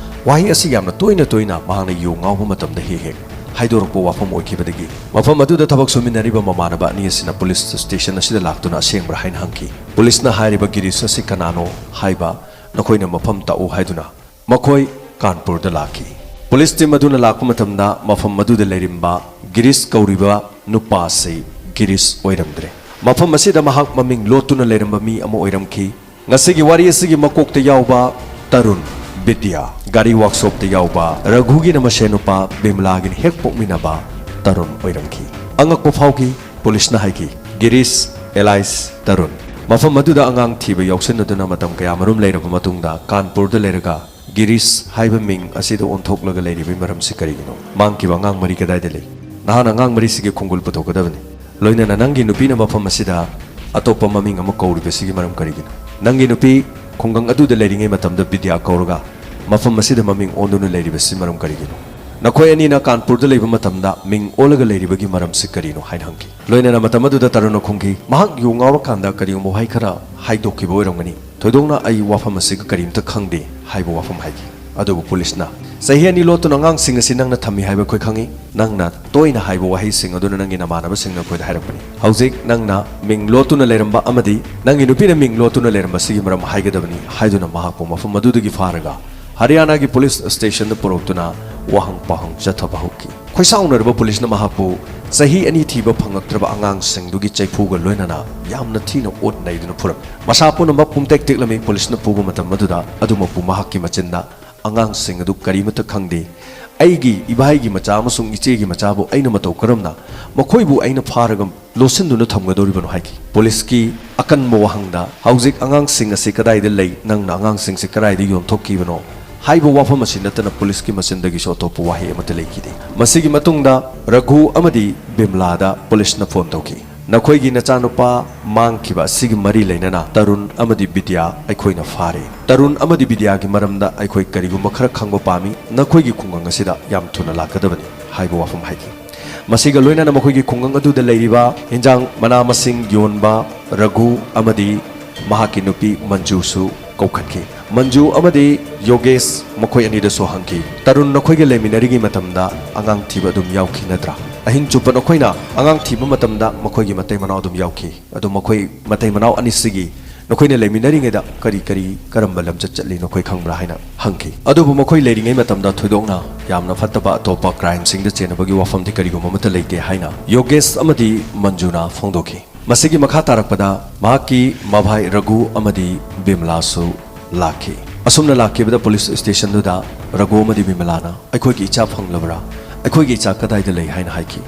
ꯋꯥꯍꯩ ꯑꯁꯤ ꯌꯥꯝꯅ ꯇꯣꯏꯅ ꯇꯣꯏꯅ ꯃꯍꯥꯛꯅ ꯌꯨ ꯉꯥꯎꯕ ꯃꯇꯝꯗ ꯍꯦꯛ ꯍꯦꯛ ꯍꯥꯏꯗꯣꯔꯛꯄ ꯋꯥꯐꯝ ꯑꯣꯏꯈꯤꯕꯗꯒꯤ ꯃꯐꯝ ꯑꯗꯨꯗ ꯊꯕꯛ ꯁꯨꯃꯤꯟꯅꯔꯤꯕ ꯃꯃꯥꯟꯅꯕ ꯑꯅꯤ ꯑꯁꯤꯅ ꯄꯨꯂꯤꯁ ꯁ꯭ꯇꯦꯁꯟ ꯑꯁꯤꯗ ꯂꯥꯛꯇꯨꯅ ꯑꯁꯦꯡꯕ꯭ꯔꯥ ꯍꯥꯏꯅ ꯍꯪꯈꯤ꯫ ꯄꯨꯂꯤꯁꯅ ꯍꯥꯏꯔꯤꯕ ꯒꯤꯔꯤꯁ ꯑꯁꯤ ꯀꯅꯥꯅꯣ ꯍꯥꯏꯕ ꯅꯈꯣꯏꯅ ꯃꯐꯝ ꯇꯥꯛꯎ ꯍꯥꯏꯗꯨꯅ ꯃꯈꯣꯏ ꯀꯥꯟꯄꯨꯔꯗ ꯂꯥꯛꯈꯤ꯫ ꯄꯨꯂꯤꯁ ꯇꯤꯝ ꯑꯗꯨꯅ ꯂꯥꯛꯄ ꯃꯇꯝꯗ ꯃꯐꯝ ꯑꯗꯨꯗ ꯂꯩꯔꯝꯕ ꯒꯤꯔꯤꯁ ꯀꯧꯔꯤꯕ ꯅꯨꯄꯥ ꯑꯁꯤ ꯒꯤꯔꯤꯁ ꯑꯣꯏꯔꯝꯗ꯭ꯔꯦ꯫ ꯃꯐꯝ ꯑꯁꯤꯗ ꯃꯍꯥꯛ ꯃꯃꯤꯡ ꯂꯣꯠꯇꯨꯅ ꯂꯩꯔꯝꯕ ꯃꯤ ꯑꯃ ꯑꯣꯏꯔꯝꯈꯤ꯫ ꯉꯁꯤꯒꯤ ꯋꯥꯔꯤ ꯑꯁꯤꯒꯤ ꯃꯀꯣꯛꯇ ꯌꯥꯎꯕ ꯇꯔꯨꯟ, ꯕꯤꯗ꯭ꯌꯥ, ꯒꯥꯔꯤ ꯋꯥꯛꯁꯣꯞꯇ ꯌꯥꯎꯕ ꯔꯘꯨꯒꯤꯅ ꯃꯁꯦꯟ ꯅꯨꯄꯥ ꯕꯤꯃꯂꯥꯒꯤꯅ ꯍꯦꯛ ꯄꯣꯛꯃꯤꯟꯅꯕ ꯇꯔꯨꯟ ꯑꯣꯏꯔꯝꯈꯤ꯫ ꯑꯉꯛꯄ ꯐꯥꯎꯈꯤ꯫ ꯄꯨꯂꯤꯁꯅ ꯍꯥꯏꯈꯤ, "ꯒꯤꯔꯤꯁ, ꯑꯦꯂꯥꯏꯁ ꯇꯔꯨꯟ, ꯃꯐꯝ ꯑꯗꯨꯗ ꯑꯉꯥꯡ ꯊꯤꯕ ꯌꯥꯎꯁꯤꯟꯅꯗꯨꯅ ꯃꯇꯝ ꯀꯌꯥꯃꯔꯨꯝ ꯂꯩꯔꯕ ꯃꯇꯨꯡꯗ ꯀꯥꯟꯄꯨꯔꯗ ꯂꯩꯔꯒ ꯒꯤꯔꯤꯁ ꯍꯥꯏꯕ ꯃꯤꯡ ꯑꯁꯤꯗ ꯑꯣꯟꯊꯣꯛꯂꯒ ꯂꯩꯔꯤꯕꯒꯤ ꯃꯔꯝꯁꯤ ꯀꯔꯤꯒꯤꯅꯣ? ꯃꯥꯡꯈꯤꯕ ꯑꯉꯥꯡ ꯃꯔꯤ ꯀꯗꯥꯏꯗ ꯂꯩ? ꯅꯍꯥꯛꯅ ꯑꯉꯥꯡ ꯃꯔꯤꯁꯤꯒꯤ ꯈꯣꯡꯒꯨꯜ ꯄꯨꯊꯣꯛꯀꯗꯕꯅꯤ꯫ ꯂꯣꯏꯅꯅ ꯅꯪꯒꯤ ꯅꯨꯄꯤꯅ ꯃꯐꯝ ꯑꯁꯤꯗ ꯑꯇꯣꯞꯄ ꯃꯃꯤꯡ ꯑꯃ ꯀꯧꯔꯤꯕꯁꯤꯒꯤ ꯃꯔꯝ ꯀꯔꯤꯒꯤꯅꯣ? ꯅꯪꯒꯤ ꯅꯨꯄꯤ ꯈꯨꯡꯒꯪ ꯑꯗꯨꯗ ꯂꯩꯔꯤꯉꯩ ꯃꯇꯝꯗ ꯕꯤꯗ꯭ꯌꯥ ꯀꯧꯔꯒ ꯃꯐꯝ ꯑꯁꯤꯗ ꯃꯃꯤꯡ ꯑꯣꯟꯗꯨꯅ ꯂꯩꯔꯤꯕꯁꯤ ꯃꯔꯝ ꯀꯔꯤꯒꯤꯅꯣ? ꯅꯈꯣꯏ ꯑꯅꯤꯅ ꯀꯥꯟꯄꯨꯔꯗ ꯂꯩꯕ ꯃꯇꯝꯗ ꯃꯤꯡ ꯑꯣꯜꯂꯒ ꯂꯩꯔꯤꯕꯒꯤ ꯃꯔꯝꯁꯤ ꯀꯔꯤꯅꯣ?" ꯍꯥꯏꯅ ꯍꯪꯈꯤ꯫ ꯂꯣꯏꯅꯅ ꯃꯇꯝ ꯑꯗꯨꯗ ꯇꯔꯨꯟꯅ ꯈꯨꯝꯈꯤ, ꯃꯍꯥꯛ ꯌꯨ ꯉꯥꯎꯔꯀꯥꯟꯗ ꯀꯔꯤꯒꯨꯝꯕ ꯋꯥꯍꯩ ꯈꯔ ꯍꯥꯏꯗꯣꯛꯈꯤꯕ ꯑꯣꯏꯔꯝꯒꯅꯤ꯫ ꯊꯣꯏꯗꯣꯛꯅ ꯑꯩ ꯋꯥꯐꯝ ꯑꯁꯤꯒ ꯀꯔꯤꯝꯇ ꯈꯪꯗꯦ ꯍꯥꯏꯕ ꯋꯥꯐꯝ ꯍꯥꯏꯈꯤ꯫ ꯑꯗꯨꯕꯨ ꯄꯨꯂꯤꯁꯅ, "ꯆꯍꯤ ꯑꯅꯤ ꯂꯣꯠꯇꯨꯅ ꯑꯉꯥꯡꯁꯤꯡ ꯑꯁꯤ ꯅꯪꯅ ꯊꯝꯃꯤ ꯍꯥꯏꯕ ꯑꯩꯈꯣꯏ ꯈꯪꯏ꯫ ꯅꯪꯅ ꯇꯣꯏꯅ ꯍꯥꯏꯕ ꯋꯥꯍꯩꯁꯤꯡ ꯑꯗꯨꯅ ꯅꯪꯒꯤ ꯅꯃꯥꯟꯅꯕꯁꯤꯡꯅ ꯑꯩꯈꯣꯏꯗ ꯍꯥꯏꯔꯛꯄꯅꯤ꯫ ꯍꯧꯖꯤꯛ ꯅꯪꯅ ꯃꯤꯡ ꯂꯣꯠꯇꯨꯅ ꯂꯩꯔꯝꯕ ꯑꯃꯗꯤ ꯅꯪꯒꯤ ꯅꯨꯄꯤꯅ ꯃꯤꯡ ꯂꯣꯠꯇꯨꯅ ꯂꯩꯔꯝꯕꯁꯤꯒꯤ ꯃꯔꯝ ꯍꯥꯏꯒꯗꯕꯅꯤ" ꯍꯥꯏꯗꯨꯅ ꯃꯍꯥꯛꯄꯨ ꯃꯐꯝ ꯑꯗꯨꯗꯒꯤ ꯐꯥꯔꯒ ꯍꯔꯤꯌꯥꯅꯥꯒꯤ ꯄꯨꯂꯤꯁ ꯁ꯭ꯇꯦꯁꯟꯗ ꯄꯨꯔꯛꯇꯨꯅ ꯋꯥꯍꯪ ꯄꯥꯎꯍꯪ ꯆꯠꯊꯕ ꯍꯧꯈꯤ꯫ ꯈꯣꯏꯁꯥꯎꯅꯔꯕ ꯄꯨꯂꯤꯁꯅ ꯃꯍꯥꯛꯄꯨ ꯆꯍꯤ ꯑꯅꯤ ꯊꯤꯕ ꯐꯪꯂꯛꯇ꯭ꯔꯕ ꯑꯉꯥꯡꯁꯤꯡꯗꯨꯒꯤ ꯆꯩꯐꯨꯒ ꯂꯣꯏꯅꯅ ꯌꯥꯝꯅ ꯊꯤꯅ ꯑꯣꯠ ꯅꯩꯗꯨꯅ ꯐꯨꯔꯝꯃꯤ꯫ ꯃꯁꯥ ꯄꯨꯝꯅꯃꯛ ꯄꯨꯝꯇꯦꯛ ꯇꯦꯛꯂꯝꯃꯤ꯫ ꯄꯨꯂꯤꯁꯅ ꯐꯨꯕ ꯃꯇꯝ ꯑꯗꯨꯗ ꯑꯗꯨꯃꯛꯄꯨ ꯃꯍꯥꯛꯀꯤ ꯃꯆꯤꯟꯗ, "ꯑꯉꯥꯡꯁꯤꯡ ꯑꯗꯨ ꯀꯔꯤꯃꯠꯇ ꯈꯪꯗꯦ, ꯑꯩꯒꯤ ꯏꯕꯥꯏꯒꯤ ꯃꯆꯥ ꯑꯃꯁꯨꯡ ꯏꯆꯦꯒꯤ ꯃꯆꯥꯕꯨ ꯑꯩꯅ ꯃꯇꯧ ꯀꯔꯝꯅ ꯃꯈꯣꯏꯕꯨ ꯑꯩꯅ ꯐꯥꯔꯒ ꯂꯣꯠꯁꯤꯟꯗꯨꯅ ꯊꯝꯒꯗꯧꯔꯤꯕꯅꯣ ꯍꯥꯏꯈꯤ꯫ ꯄꯨꯂꯤꯁꯀꯤ ꯑꯀꯟꯕ ꯋꯥꯍꯪꯗ ꯍꯧꯖꯤꯛ ꯑꯉꯥꯡꯁꯤꯡ ꯑꯁꯤ ꯀꯗꯥꯏꯗ ꯂꯩ, ꯅꯪꯅ ꯑꯉꯥꯡꯁꯤꯡꯁꯤ ꯀꯗꯥꯏꯗ ꯌꯣꯟꯊꯣꯛꯈꯤꯕꯅꯣ ꯍꯥꯏꯕ ꯋꯥꯐꯝ ꯑꯁꯤ ꯅꯠꯇꯅ ꯄꯨꯂꯤꯁꯀꯤ ꯃꯆꯤꯟꯗꯒꯤꯁꯨ ꯑꯇꯣꯞꯄ ꯋꯥꯍꯩ ꯑꯃꯠꯇ ꯂꯩꯈꯤꯗꯦ꯫ ꯃꯁꯤꯒꯤ ꯃꯇꯨꯡꯗ ꯔꯘꯨ ꯑꯃꯗꯤ ꯕꯤꯃꯂꯥꯗ ꯄꯨꯂꯤꯁꯅ ꯐꯣꯟ ꯇꯧꯈꯤ꯫ "ꯅꯈꯣꯏꯒꯤ ꯅꯆꯥꯅꯨꯄꯥ ꯃꯥꯡꯈꯤꯕ ꯑꯁꯤꯒꯤ ꯃꯔꯤ ꯂꯩꯅꯅ ꯇꯔꯨꯟ ꯑꯃꯗꯤ ꯕꯤꯗ꯭ꯌꯥ ꯑꯩꯈꯣꯏꯅ ꯐꯥꯔꯦ꯫ ꯇꯔꯨꯟ ꯑꯃꯗꯤ ꯕꯤꯗ꯭ꯌꯥꯒꯤ ꯃꯔꯝꯗ ꯑꯩꯈꯣꯏ ꯀꯔꯤꯒꯨꯝꯕ ꯈꯔ ꯈꯪꯕ ꯄꯥꯝꯃꯤ꯫ ꯅꯈꯣꯏꯒꯤ ꯈꯨꯡꯒꯪ ꯑꯁꯤꯗ ꯌꯥꯝ ꯊꯨꯅ ꯂꯥꯛꯀꯗꯕꯅꯤ" ꯍꯥꯏꯕ ꯋꯥꯐꯝ ꯍꯥꯏꯈꯤ꯫ ꯃꯁꯤꯒ ꯂꯣꯏꯅꯅ ꯃꯈꯣꯏꯒꯤ ꯈꯨꯡꯒꯪ ꯑꯗꯨꯗ ꯂꯩꯔꯤꯕ ꯍꯤꯟꯖꯥꯡ ꯃꯅꯥ ꯃꯁꯤꯡ ꯌꯣꯟꯕ ꯔꯘꯨ ꯑꯃꯗꯤ ꯃꯍꯥꯛꯀꯤ ꯅꯨꯄꯤ ꯃꯟꯖꯨꯁꯨ ꯀꯧꯈꯠꯈꯤ꯫ ꯃꯟꯖꯨ ꯑꯃꯗꯤ ꯌꯣꯒꯦꯁ ꯃꯈꯣꯏ ꯑꯅꯤꯗꯁꯨ ꯍꯪꯈꯤ, "ꯇꯔꯨꯟ ꯅꯈꯣꯏꯒ ꯂꯩꯃꯤꯟꯅꯔꯤꯉꯩ ꯃꯇꯝꯗ ꯑꯉꯥꯡ ꯊꯤꯕ ꯑꯗꯨꯝ ꯌꯥꯎꯈꯤ ꯅꯠꯇ꯭ꯔꯥ? ꯑꯍꯤꯡ ꯆꯨꯞꯄ ꯅꯈꯣꯏꯅ ꯑꯉꯥꯡ ꯊꯤꯕ ꯃꯇꯝꯗ ꯃꯈꯣꯏꯒꯤ ꯃꯇꯩ ꯃꯅꯥꯎ ꯑꯗꯨꯝ ꯌꯥꯎꯈꯤ꯫ ꯑꯗꯨ ꯃꯈꯣꯏ ꯃꯇꯩ ꯃꯅꯥꯎ ꯑꯅꯤꯁꯤꯒꯤ ꯅꯈꯣꯏꯅ ꯂꯩꯃꯤꯟꯅꯔꯤꯉꯩꯗ ꯀꯔꯤ ꯀꯔꯤ, ꯀꯔꯝꯕ ꯂꯝꯆꯠ ꯆꯠꯂꯤ ꯅꯈꯣꯏ ꯈꯪꯕ꯭ꯔꯥ?" ꯍꯥꯏꯅ ꯍꯪꯈꯤ꯫ ꯑꯗꯨꯕꯨ ꯃꯈꯣꯏ ꯂꯩꯔꯤꯉꯩ ꯃꯇꯝꯗ ꯊꯣꯏꯗꯣꯛꯅ ꯌꯥꯝꯅ ꯐꯠꯇꯕ ꯑꯇꯣꯞꯄ ꯀ꯭ꯔꯥꯏꯝꯁꯤꯡꯗ ꯆꯦꯟꯅꯕꯒꯤ ꯋꯥꯐꯝꯗꯤ ꯀꯔꯤꯒꯨꯝꯕ ꯑꯃꯠꯇ ꯂꯩꯇꯦ ꯍꯥꯏꯅ ꯌꯣꯒꯦꯁ ꯑꯃꯗꯤ ꯃꯟꯖꯨꯅ ꯐꯣꯡꯗꯣꯛꯈꯤ꯫ ꯃꯁꯤꯒꯤ ꯃꯈꯥ ꯇꯥꯔꯛꯄꯗ ꯃꯍꯥꯛꯀꯤ ꯃꯚꯥꯏ ꯔꯘꯨ ꯑꯃꯗꯤ ꯕꯤꯃꯂꯥꯁꯨ ꯂꯥꯛꯈꯤ꯫ ꯑꯁꯨꯝꯅ ꯂꯥꯛꯈꯤꯕꯗ ꯄꯨꯂꯤꯁ ꯁ꯭ꯇꯦꯁꯟꯗꯨꯗ ꯔꯘꯨ ꯑꯃꯗꯤ ꯕꯤꯃꯂꯥꯅ, "ꯑꯩꯈꯣꯏꯒꯤ ꯏꯆꯥ ꯐꯪꯂꯕ꯭ꯔꯥ? ꯑꯩꯈꯣꯏꯒꯤ ꯏꯆꯥ ꯀꯗꯥꯏꯗ ꯂꯩ?" ꯍꯥꯏꯅ ꯍꯥꯏꯈꯤ꯫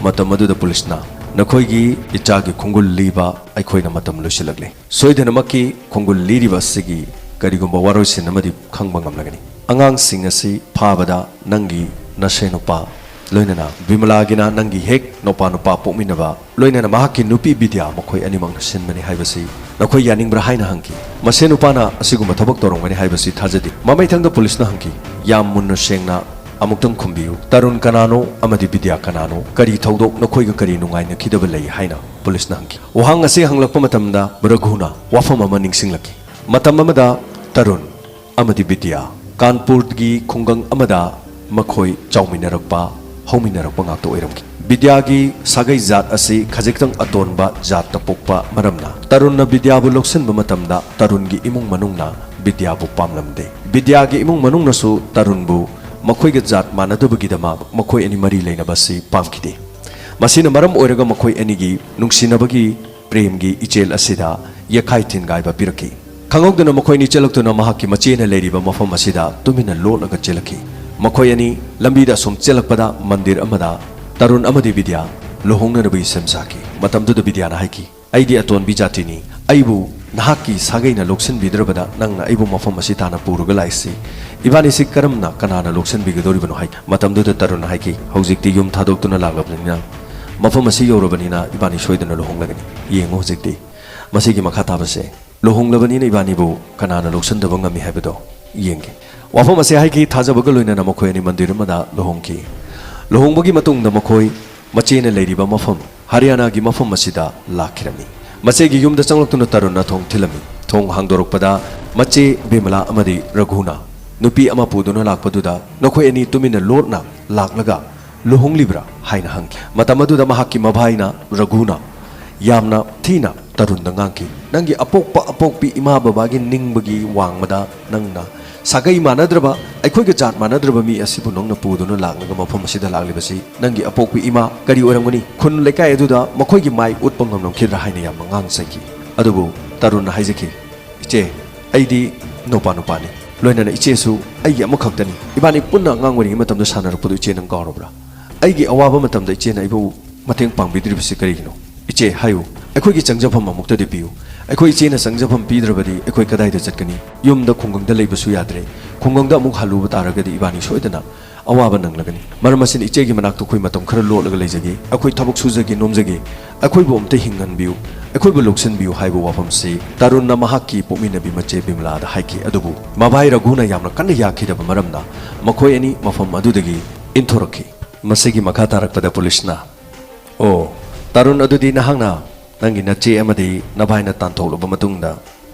ꯃꯇꯝ ꯑꯗꯨꯗ ꯄꯨꯂꯤꯁꯅ, "ꯅꯈꯣꯏꯒꯤ ꯏꯆꯥꯒꯤ ꯈꯣꯡꯒꯨꯜ ꯂꯤꯕ ꯑꯩꯈꯣꯏꯅ ꯃꯇꯝ ꯂꯣꯏꯁꯤꯜꯂꯛꯂꯦ꯫ ꯁꯣꯏꯗꯅꯃꯛꯀꯤ ꯈꯣꯡꯒꯨꯜ ꯂꯤꯔꯤꯕ ꯑꯁꯤꯒꯤ ꯀꯔꯤꯒꯨꯝꯕ ꯋꯥꯔꯣꯏꯁꯤꯟ ꯑꯃꯗꯤ ꯈꯪꯕ ꯉꯝꯂꯒꯅꯤ꯫ ꯑꯉꯥꯡꯁꯤꯡ ꯑꯁꯤ ꯐꯥꯕꯗ ꯅꯪꯒꯤ ꯅꯁꯦ ꯅꯨꯄꯥ, ꯂꯣꯏꯅꯅ ꯕꯤꯃꯂꯥꯒꯤꯅ ꯅꯪꯒꯤ ꯍꯦꯛ ꯅꯨꯄꯥ ꯅꯨꯄꯥ ꯄꯣꯛꯃꯤꯟꯅꯕ, ꯂꯣꯏꯅꯅ ꯃꯍꯥꯛꯀꯤ ꯅꯨꯄꯤ ꯕꯤꯗ꯭ꯌꯥ, ꯃꯈꯣꯏ ꯑꯅꯤꯃꯛꯅ ꯁꯤꯟꯕꯅꯤ ꯍꯥꯏꯕꯁꯤ ꯅꯈꯣꯏ ꯌꯥꯅꯤꯡꯕ꯭ꯔꯥ?" ꯍꯥꯏꯅ ꯍꯪꯈꯤ꯫ ꯃꯁꯦ ꯅꯨꯄꯥꯅ ꯑꯁꯤꯒꯨꯝꯕ ꯊꯕꯛ ꯇꯧꯔꯝꯒꯅꯤ ꯍꯥꯏꯕꯁꯤ ꯊꯥꯖꯗꯦ꯫ ꯃꯃꯩꯊꯪꯗ ꯄꯨꯂꯤꯁꯅ ꯍꯪꯈꯤ, "ꯌꯥꯝ ꯃꯨꯟꯅ ꯁꯦꯡꯅ ꯑꯃꯨꯛꯇꯪ ꯈꯨꯝꯕꯤꯌꯨ꯫ ꯇꯔꯨꯟ ꯀꯅꯥꯅꯣ ꯑꯃꯗꯤ ꯕꯤꯗ꯭ꯌꯥ ꯀꯅꯥꯅꯣ? ꯀꯔꯤ ꯊꯧꯗꯣꯛ ꯅꯈꯣꯏꯒ ꯀꯔꯤ ꯅꯨꯡꯉꯥꯏꯅꯈꯤꯗꯕ ꯂꯩ?" ꯍꯥꯏꯅ ꯄꯨꯂꯤꯁꯅ ꯍꯪꯈꯤ꯫ ꯋꯥꯍꯪ ꯑꯁꯤ ꯍꯪꯂꯛꯄ ꯃꯇꯝꯗ ꯔꯘꯨꯅ ꯋꯥꯐꯝ ꯑꯃ ꯅꯤꯡꯁꯤꯡꯂꯛꯈꯤ꯫ ꯃꯇꯝ ꯑꯃꯗ ꯇꯔꯨꯟ ꯑꯃꯗꯤ ꯕꯤꯗ꯭ꯌꯥ ꯀꯥꯟꯄꯨꯔꯒꯤ ꯈꯨꯡꯒꯪ ꯑꯃꯗ ꯃꯈꯣꯏ ꯆꯥꯎꯃꯤꯟꯅꯔꯛꯄ, ꯍꯧꯃꯤꯟꯅꯔꯛꯄ ꯉꯥꯛꯇ ꯑꯣꯏꯔꯝꯈꯤ꯫ ꯕꯤꯗ꯭ꯌꯥꯒꯤ ꯁꯥꯒꯩ ꯖꯥꯠ ꯑꯁꯤ ꯈꯖꯤꯛꯇꯪ ꯑꯇꯣꯟꯕ ꯖꯥꯠꯇ ꯄꯣꯛꯄ ꯃꯔꯝꯅ ꯇꯔꯨꯟꯅ ꯕꯤꯗ꯭ꯌꯥꯕꯨ ꯂꯧꯁꯤꯟꯕ ꯃꯇꯝꯗ ꯇꯔꯨꯟꯒꯤ ꯏꯃꯨꯡ ꯃꯅꯨꯡꯅ ꯕꯤꯗ꯭ꯌꯥꯕꯨ ꯄꯥꯝꯂꯝꯗꯦ꯫ ꯕꯤꯗ꯭ꯌꯥꯒꯤ ꯏꯃꯨꯡ ꯃꯅꯨꯡꯅꯁꯨ ꯇꯔꯨꯟꯕꯨ ꯃꯈꯣꯏꯒ ꯖꯥꯠ ꯃꯥꯟꯅꯗꯕꯒꯤꯗꯃꯛ ꯃꯈꯣꯏ ꯑꯅꯤ ꯃꯔꯤ ꯂꯩꯅꯕ ꯑꯁꯤ ꯄꯥꯝꯈꯤꯗꯦ꯫ ꯃꯁꯤꯅ ꯃꯔꯝ ꯑꯣꯏꯔꯒ ꯃꯈꯣꯏ ꯑꯅꯤꯒꯤ ꯅꯨꯡꯁꯤꯅꯕꯒꯤ ꯄ꯭ꯔꯦꯝꯒꯤ ꯏꯆꯦꯜ ꯑꯁꯤꯗ ꯌꯦꯛꯈꯥꯏ ꯊꯤꯟꯒꯥꯏꯕ ꯄꯤꯔꯛꯈꯤ꯫ ꯈꯪꯍꯧꯗꯅ ꯃꯈꯣꯏ ꯑꯅꯤ ꯆꯦꯜꯂꯛꯇꯨꯅ ꯃꯍꯥꯛꯀꯤ ꯃꯆꯦꯅ ꯂꯩꯔꯤꯕ ꯃꯐꯝ ꯑꯁꯤꯗ ꯇꯨꯃꯤꯟꯅ ꯂꯣꯠꯂꯒ ꯆꯦꯜꯂꯛꯈꯤ꯫ ꯃꯈꯣꯏ ꯑꯅꯤ ꯂꯝꯕꯤꯗ ꯑꯁꯨꯝ ꯆꯦꯜꯂꯛꯄꯗ ꯃꯟꯗꯤꯔ ꯑꯃꯗ ꯇꯔꯨꯟ ꯑꯃꯗꯤ ꯕꯤꯗ꯭ꯌꯥ ꯂꯨꯍꯣꯡꯅꯅꯕꯒꯤ ꯁꯦꯝ ꯁꯥꯈꯤ꯫ ꯃꯇꯝꯗꯨꯗ ꯕꯤꯗ꯭ꯌꯥꯅ ꯍꯥꯏꯈꯤ, "ꯑꯩꯗꯤ ꯑꯇꯣꯟꯕꯤ ꯖꯥꯇꯤꯅꯤ, ꯑꯩꯕꯨ ꯅꯍꯥꯛꯀꯤ ꯁꯥꯒꯩꯅ ꯂꯧꯁꯤꯟꯕꯤꯗ꯭ꯔꯕꯗ ꯅꯪꯅ ꯑꯩꯕꯨ ꯃꯐꯝ ꯑꯁꯤ ꯇꯥꯅ ꯄꯨꯔꯒ ꯂꯥꯛꯏꯁꯤ꯫ ꯏꯕꯥꯅꯤꯁꯤ ꯀꯔꯝꯅ ꯀꯅꯥꯅ ꯂꯧꯁꯤꯟꯕꯤꯒꯗꯧꯔꯤꯕꯅꯣ?" ꯍꯥꯏ꯫ ꯃꯇꯝꯗꯨꯗ ꯇꯔꯨꯟꯅ ꯍꯥꯏꯈꯤ, "ꯍꯧꯖꯤꯛꯇꯤ ꯌꯨꯝ ꯊꯥꯗꯣꯛꯇꯨꯅ ꯂꯥꯛꯂꯕꯅꯤꯅ ꯃꯐꯝ ꯑꯁꯤ ꯌꯧꯔꯕꯅꯤꯅ ꯏꯕꯥꯅꯤ ꯁꯣꯏꯗꯅ ꯂꯨꯍꯣꯡꯂꯒꯅꯤ꯫ ꯌꯦꯡꯉꯨ ꯍꯧꯖꯤꯛꯇꯤ ꯃꯁꯤꯒꯤ ꯃꯈꯥ ꯇꯥꯕꯁꯦ, ꯂꯨꯍꯣꯡꯂꯕꯅꯤꯅ ꯏꯕꯥꯅꯤꯕꯨ ꯀꯅꯥꯅ ꯂꯧꯁꯤꯟꯗꯕ ꯉꯝꯃꯤ ꯍꯥꯏꯕꯗꯣ ꯌꯦꯡꯒꯦ꯫" ꯋꯥꯐꯝ ꯑꯁꯤ ꯍꯥꯏꯈꯤ꯫ ꯊꯥꯖꯕꯒ ꯂꯣꯏꯅꯅ ꯃꯈꯣꯏ ꯑꯅꯤ ꯃꯟꯗꯤꯔ ꯑꯃꯗ ꯂꯨꯍꯣꯡꯈꯤ꯫ ꯂꯨꯍꯣꯡꯕꯒꯤ ꯃꯇꯨꯡꯗ ꯃꯈꯣꯏ ꯃꯆꯦꯅ ꯂꯩꯔꯤꯕ ꯃꯐꯝ ꯍꯔꯤꯌꯥꯅꯥꯒꯤ ꯃꯐꯝ ꯑꯁꯤꯗ ꯂꯥꯛꯈꯤꯔꯝꯃꯤ꯫ ꯃꯆꯦꯒꯤ ꯌꯨꯝꯗ ꯆꯪꯂꯛꯇꯨꯅ ꯇꯔꯨꯟꯅ ꯊꯣꯡ ꯊꯤꯜꯂꯝꯃꯤ꯫ ꯊꯣꯡ ꯍꯥꯡꯗꯣꯔꯛꯄꯗ ꯃꯆꯦ ꯕꯤꯃꯂꯥ ꯑꯃꯗꯤ ꯔꯘꯨꯅ ꯅꯨꯄꯤ ꯑꯃ ꯄꯨꯗꯨꯅ ꯂꯥꯛꯄꯗꯨꯗ ꯅꯈꯣꯏ ꯑꯅꯤ ꯇꯨꯃꯤꯟꯅ ꯂꯣꯠꯅ ꯂꯥꯛꯂꯒ ꯂꯨꯍꯣꯡꯂꯤꯕ꯭ꯔꯥ ꯍꯥꯏꯅ ꯍꯪꯈꯤ꯫ ꯃꯇꯝ ꯑꯗꯨꯗ ꯃꯍꯥꯛꯀꯤ ꯃꯚꯥꯏꯅ ꯔꯘꯨꯅ ꯌꯥꯝꯅ ꯊꯤꯅ ꯇꯔꯨꯟꯗ ꯉꯥꯡꯈꯤ, "ꯅꯪꯒꯤ ꯑꯄꯣꯛꯄ ꯑꯄꯣꯛꯄꯤ ꯏꯃꯥ ꯕꯕꯥꯒꯤ ꯅꯤꯡꯕꯒꯤ ꯋꯥꯡꯃꯗ ꯅꯪꯅ ꯁꯥꯒꯩ ꯃꯥꯟꯅꯗ꯭ꯔꯕ, ꯑꯩꯈꯣꯏꯒ ꯖꯥꯠ ꯃꯥꯟꯅꯗ꯭ꯔꯕ ꯃꯤ ꯑꯁꯤꯕꯨ ꯅꯪꯅ ꯄꯨꯗꯨꯅ ꯂꯥꯛꯂꯒ ꯃꯐꯝ ꯑꯁꯤꯗ ꯂꯥꯛꯂꯤꯕꯁꯤ ꯅꯪꯒꯤ ꯑꯄꯣꯛꯄꯤ ꯏꯃꯥ ꯀꯔꯤ ꯑꯣꯏꯔꯝꯒꯅꯤ? ꯈꯨꯟ ꯂꯩꯀꯥꯏ ꯑꯗꯨꯗ ꯃꯈꯣꯏꯒꯤ ꯃꯥꯏ ꯎꯠꯄ ꯉꯝꯂꯝꯈꯤꯗ꯭ꯔꯥ?" ꯍꯥꯏꯅ ꯌꯥꯝꯅ ꯉꯥꯡ ꯁꯩꯈꯤ꯫ ꯑꯗꯨꯕꯨ ꯇꯔꯨꯟꯅ ꯍꯥꯏꯖꯈꯤ, "ꯏꯆꯦ, ꯑꯩꯗꯤ ꯅꯨꯄꯥ ꯅꯨꯄꯥꯅꯤ, ꯂꯣꯏꯅꯅ ꯏꯆꯦꯁꯨ ꯑꯩꯒꯤ ꯑꯃꯈꯛꯇꯅꯤ꯫ ꯏꯕꯥꯅꯤ ꯄꯨꯟꯅ ꯑꯉꯥꯡ ꯑꯣꯏꯔꯤꯉꯩ ꯃꯇꯝꯗ ꯁꯥꯟꯅꯔꯛꯄꯗꯨ ꯏꯆꯦ ꯅꯪ ꯀꯥꯎꯔꯕ꯭ꯔꯥ? ꯑꯩꯒꯤ ꯑꯋꯥꯕ ꯃꯇꯝꯗ ꯏꯆꯦꯅ ꯑꯩꯕꯨ ꯃꯇꯦꯡ ꯄꯥꯡꯕꯤꯗ꯭ꯔꯤꯕꯁꯤ ꯀꯔꯤꯒꯤꯅꯣ? ꯏꯆꯦ, ꯍꯥꯏꯌꯨ, ꯑꯩꯈꯣꯏꯒꯤ ꯆꯪꯖꯐꯝ ꯑꯃꯨꯛꯇꯗꯤ ꯄꯤꯌꯨ꯫ ꯑꯩꯈꯣꯏ ꯏꯆꯦꯅ ꯆꯪꯖꯐꯝ ꯄꯤꯗ꯭ꯔꯕꯗꯤ ꯑꯩꯈꯣꯏ ꯀꯗꯥꯏꯗ ꯆꯠꯀꯅꯤ? ꯌꯨꯝꯗ ꯈꯨꯡꯒꯪꯗ ꯂꯩꯕꯁꯨ ꯌꯥꯗ꯭ꯔꯦ꯫ ꯈꯨꯡꯒꯪꯗ ꯑꯃꯨꯛ ꯍꯜꯂꯨꯕ ꯇꯥꯔꯒꯗꯤ ꯏꯕꯥꯅꯤ ꯁꯣꯏꯗꯅ ꯑꯋꯥꯕ ꯅꯪꯂꯒꯅꯤ꯫ ꯃꯔꯝ ꯑꯁꯤꯅ ꯏꯆꯦꯒꯤ ꯃꯅꯥꯛꯇ ꯑꯩꯈꯣꯏ ꯃꯇꯝ ꯈꯔ ꯂꯣꯠꯂꯒ ꯂꯩꯖꯒꯦ꯫ ꯑꯩꯈꯣꯏ ꯊꯕꯛ ꯁꯨꯖꯒꯦ, ꯅꯣꯝꯖꯒꯦ꯫ ꯑꯩꯈꯣꯏꯕꯨ ꯑꯝꯇ ꯍꯤꯡꯍꯟꯕꯤꯌꯨ, ꯑꯩꯈꯣꯏꯕꯨ ꯂꯧꯁꯤꯟꯕꯤꯌꯨ" ꯍꯥꯏꯕ ꯋꯥꯐꯝꯁꯤ ꯇꯔꯨꯟꯅ ꯃꯍꯥꯛꯀꯤ ꯄꯣꯛꯃꯤꯟꯅꯕꯤ ꯃꯆꯦ ꯕꯤꯃꯂꯥꯗ ꯍꯥꯏꯈꯤ꯫ ꯑꯗꯨꯕꯨ ꯃꯚꯥꯏ ꯔꯘꯨꯅ ꯌꯥꯝꯅ ꯀꯟꯅ ꯌꯥꯈꯤꯗꯕ ꯃꯔꯝꯅ ꯃꯈꯣꯏ ꯑꯅꯤ ꯃꯐꯝ ꯑꯗꯨꯗꯒꯤ ꯏꯟꯊꯣꯔꯛꯈꯤ꯫ ꯃꯁꯤꯒꯤ ꯃꯈꯥ ꯇꯥꯔꯛꯄꯗ ꯄꯨꯂꯤꯁꯅ, "ꯑꯣ, ꯇꯔꯨꯟ, ꯑꯗꯨꯗꯤ ꯅꯍꯥꯛꯅ ꯅꯪꯒꯤ ꯅꯆꯦ ꯑꯃꯗꯤ ꯅꯚꯥꯏꯅ ꯇꯥꯟꯊꯣꯛꯂꯕ ꯃꯇꯨꯡꯗ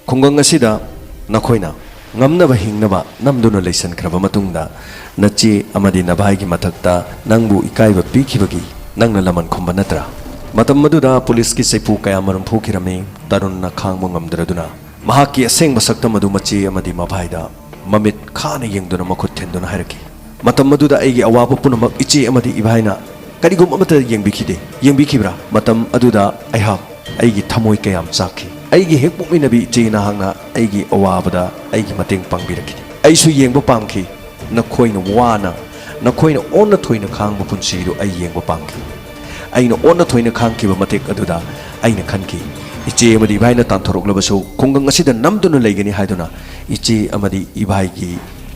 ꯈꯨꯡꯒꯪ ꯑꯁꯤꯗ ꯅꯈꯣꯏꯅ ꯉꯝꯅꯕ ꯍꯤꯡꯅꯕ ꯅꯝꯗꯨꯅ ꯂꯩꯁꯟꯈ꯭ꯔꯕ ꯃꯇꯨꯡꯗ ꯅꯆꯦ ꯑꯃꯗꯤ ꯅꯚꯥꯏꯒꯤ ꯃꯊꯛꯇ ꯅꯪꯕꯨ ꯏꯀꯥꯏꯕ ꯄꯤꯈꯤꯕꯒꯤ ꯅꯪꯅ ꯂꯃꯟ ꯈꯨꯝꯕ ꯅꯠꯇ꯭ꯔꯥ?" ꯃꯇꯝ ꯑꯗꯨꯗ ꯄꯨꯂꯤꯁꯀꯤ ꯆꯩꯐꯨ ꯀꯌꯥꯃꯔꯨꯝ ꯐꯨꯈꯤꯔꯝꯃꯤ꯫ ꯇꯔꯨꯟꯅ ꯈꯥꯡꯕ ꯉꯝꯗ꯭ꯔꯗꯨꯅ ꯃꯍꯥꯛꯀꯤ ꯑꯁꯦꯡꯕ ꯁꯛꯇꯝ ꯑꯗꯨ ꯃꯆꯦ ꯑꯃꯗꯤ ꯃꯚꯥꯏꯗ ꯃꯃꯤꯠ ꯈꯥꯅ ꯌꯦꯡꯗꯨꯅ ꯃꯈꯨꯠ ꯊꯤꯟꯗꯨꯅ ꯍꯥꯏꯔꯛꯈꯤ꯫ ꯃꯇꯝ ꯑꯗꯨꯗ ꯑꯩꯒꯤ ꯑꯋꯥꯕ ꯄꯨꯝꯅꯃꯛ ꯏꯆꯦ ꯑꯃꯗꯤ ꯏꯚꯥꯏꯅ ꯀꯔꯤꯒꯨꯝꯕ ꯑꯃꯠꯇ ꯌꯦꯡꯕꯤꯈꯤꯗꯦ꯫ ꯌꯦꯡꯕꯤꯈꯤꯕ꯭ꯔꯥ? ꯃꯇꯝ ꯑꯗꯨꯗ ꯑꯩꯍꯥꯛ, ꯑꯩꯒꯤ ꯊꯃꯣꯏ ꯀꯌꯥꯝ ꯆꯥꯛꯈꯤ꯫ ꯑꯩꯒꯤ ꯍꯦꯛ ꯄꯣꯛꯃꯤꯟꯅꯕꯤ ꯏꯆꯦ ꯅꯍꯥꯛꯅ ꯑꯩꯒꯤ ꯑꯋꯥꯕꯗ ꯑꯩꯒꯤ ꯃꯇꯦꯡ ꯄꯥꯡꯕꯤꯔꯛꯈꯤꯗꯦ꯫ ꯑꯩꯁꯨ ꯌꯦꯡꯕ ꯄꯥꯝꯈꯤ꯫ ꯅꯈꯣꯏꯅ ꯋꯥꯅ, ꯅꯈꯣꯏꯅ ꯑꯣꯟꯅ ꯊꯣꯏꯅ ꯈꯥꯡꯕ ꯄꯨꯟꯁꯤꯗꯨ ꯑꯩ ꯌꯦꯡꯕ ꯄꯥꯝꯈꯤ꯫ ꯑꯩꯅ ꯑꯣꯟꯅ ꯊꯣꯏꯅ ꯈꯥꯡꯈꯤꯕ ꯃꯇꯦꯛ ꯑꯗꯨꯗ ꯑꯩꯅ ꯈꯟꯈꯤ, ꯏꯆꯦ ꯑꯃꯗꯤ ꯏꯕꯥꯏꯅ ꯇꯥꯟꯊꯣꯔꯛꯂꯕꯁꯨ ꯈꯨꯡꯒꯪ ꯑꯁꯤꯗ ꯅꯝꯗꯨꯅ ꯂꯩꯒꯅꯤ ꯍꯥꯏꯗꯨꯅ, ꯏꯆꯦ ꯑꯃꯗꯤ ꯏꯕꯥꯏꯒꯤ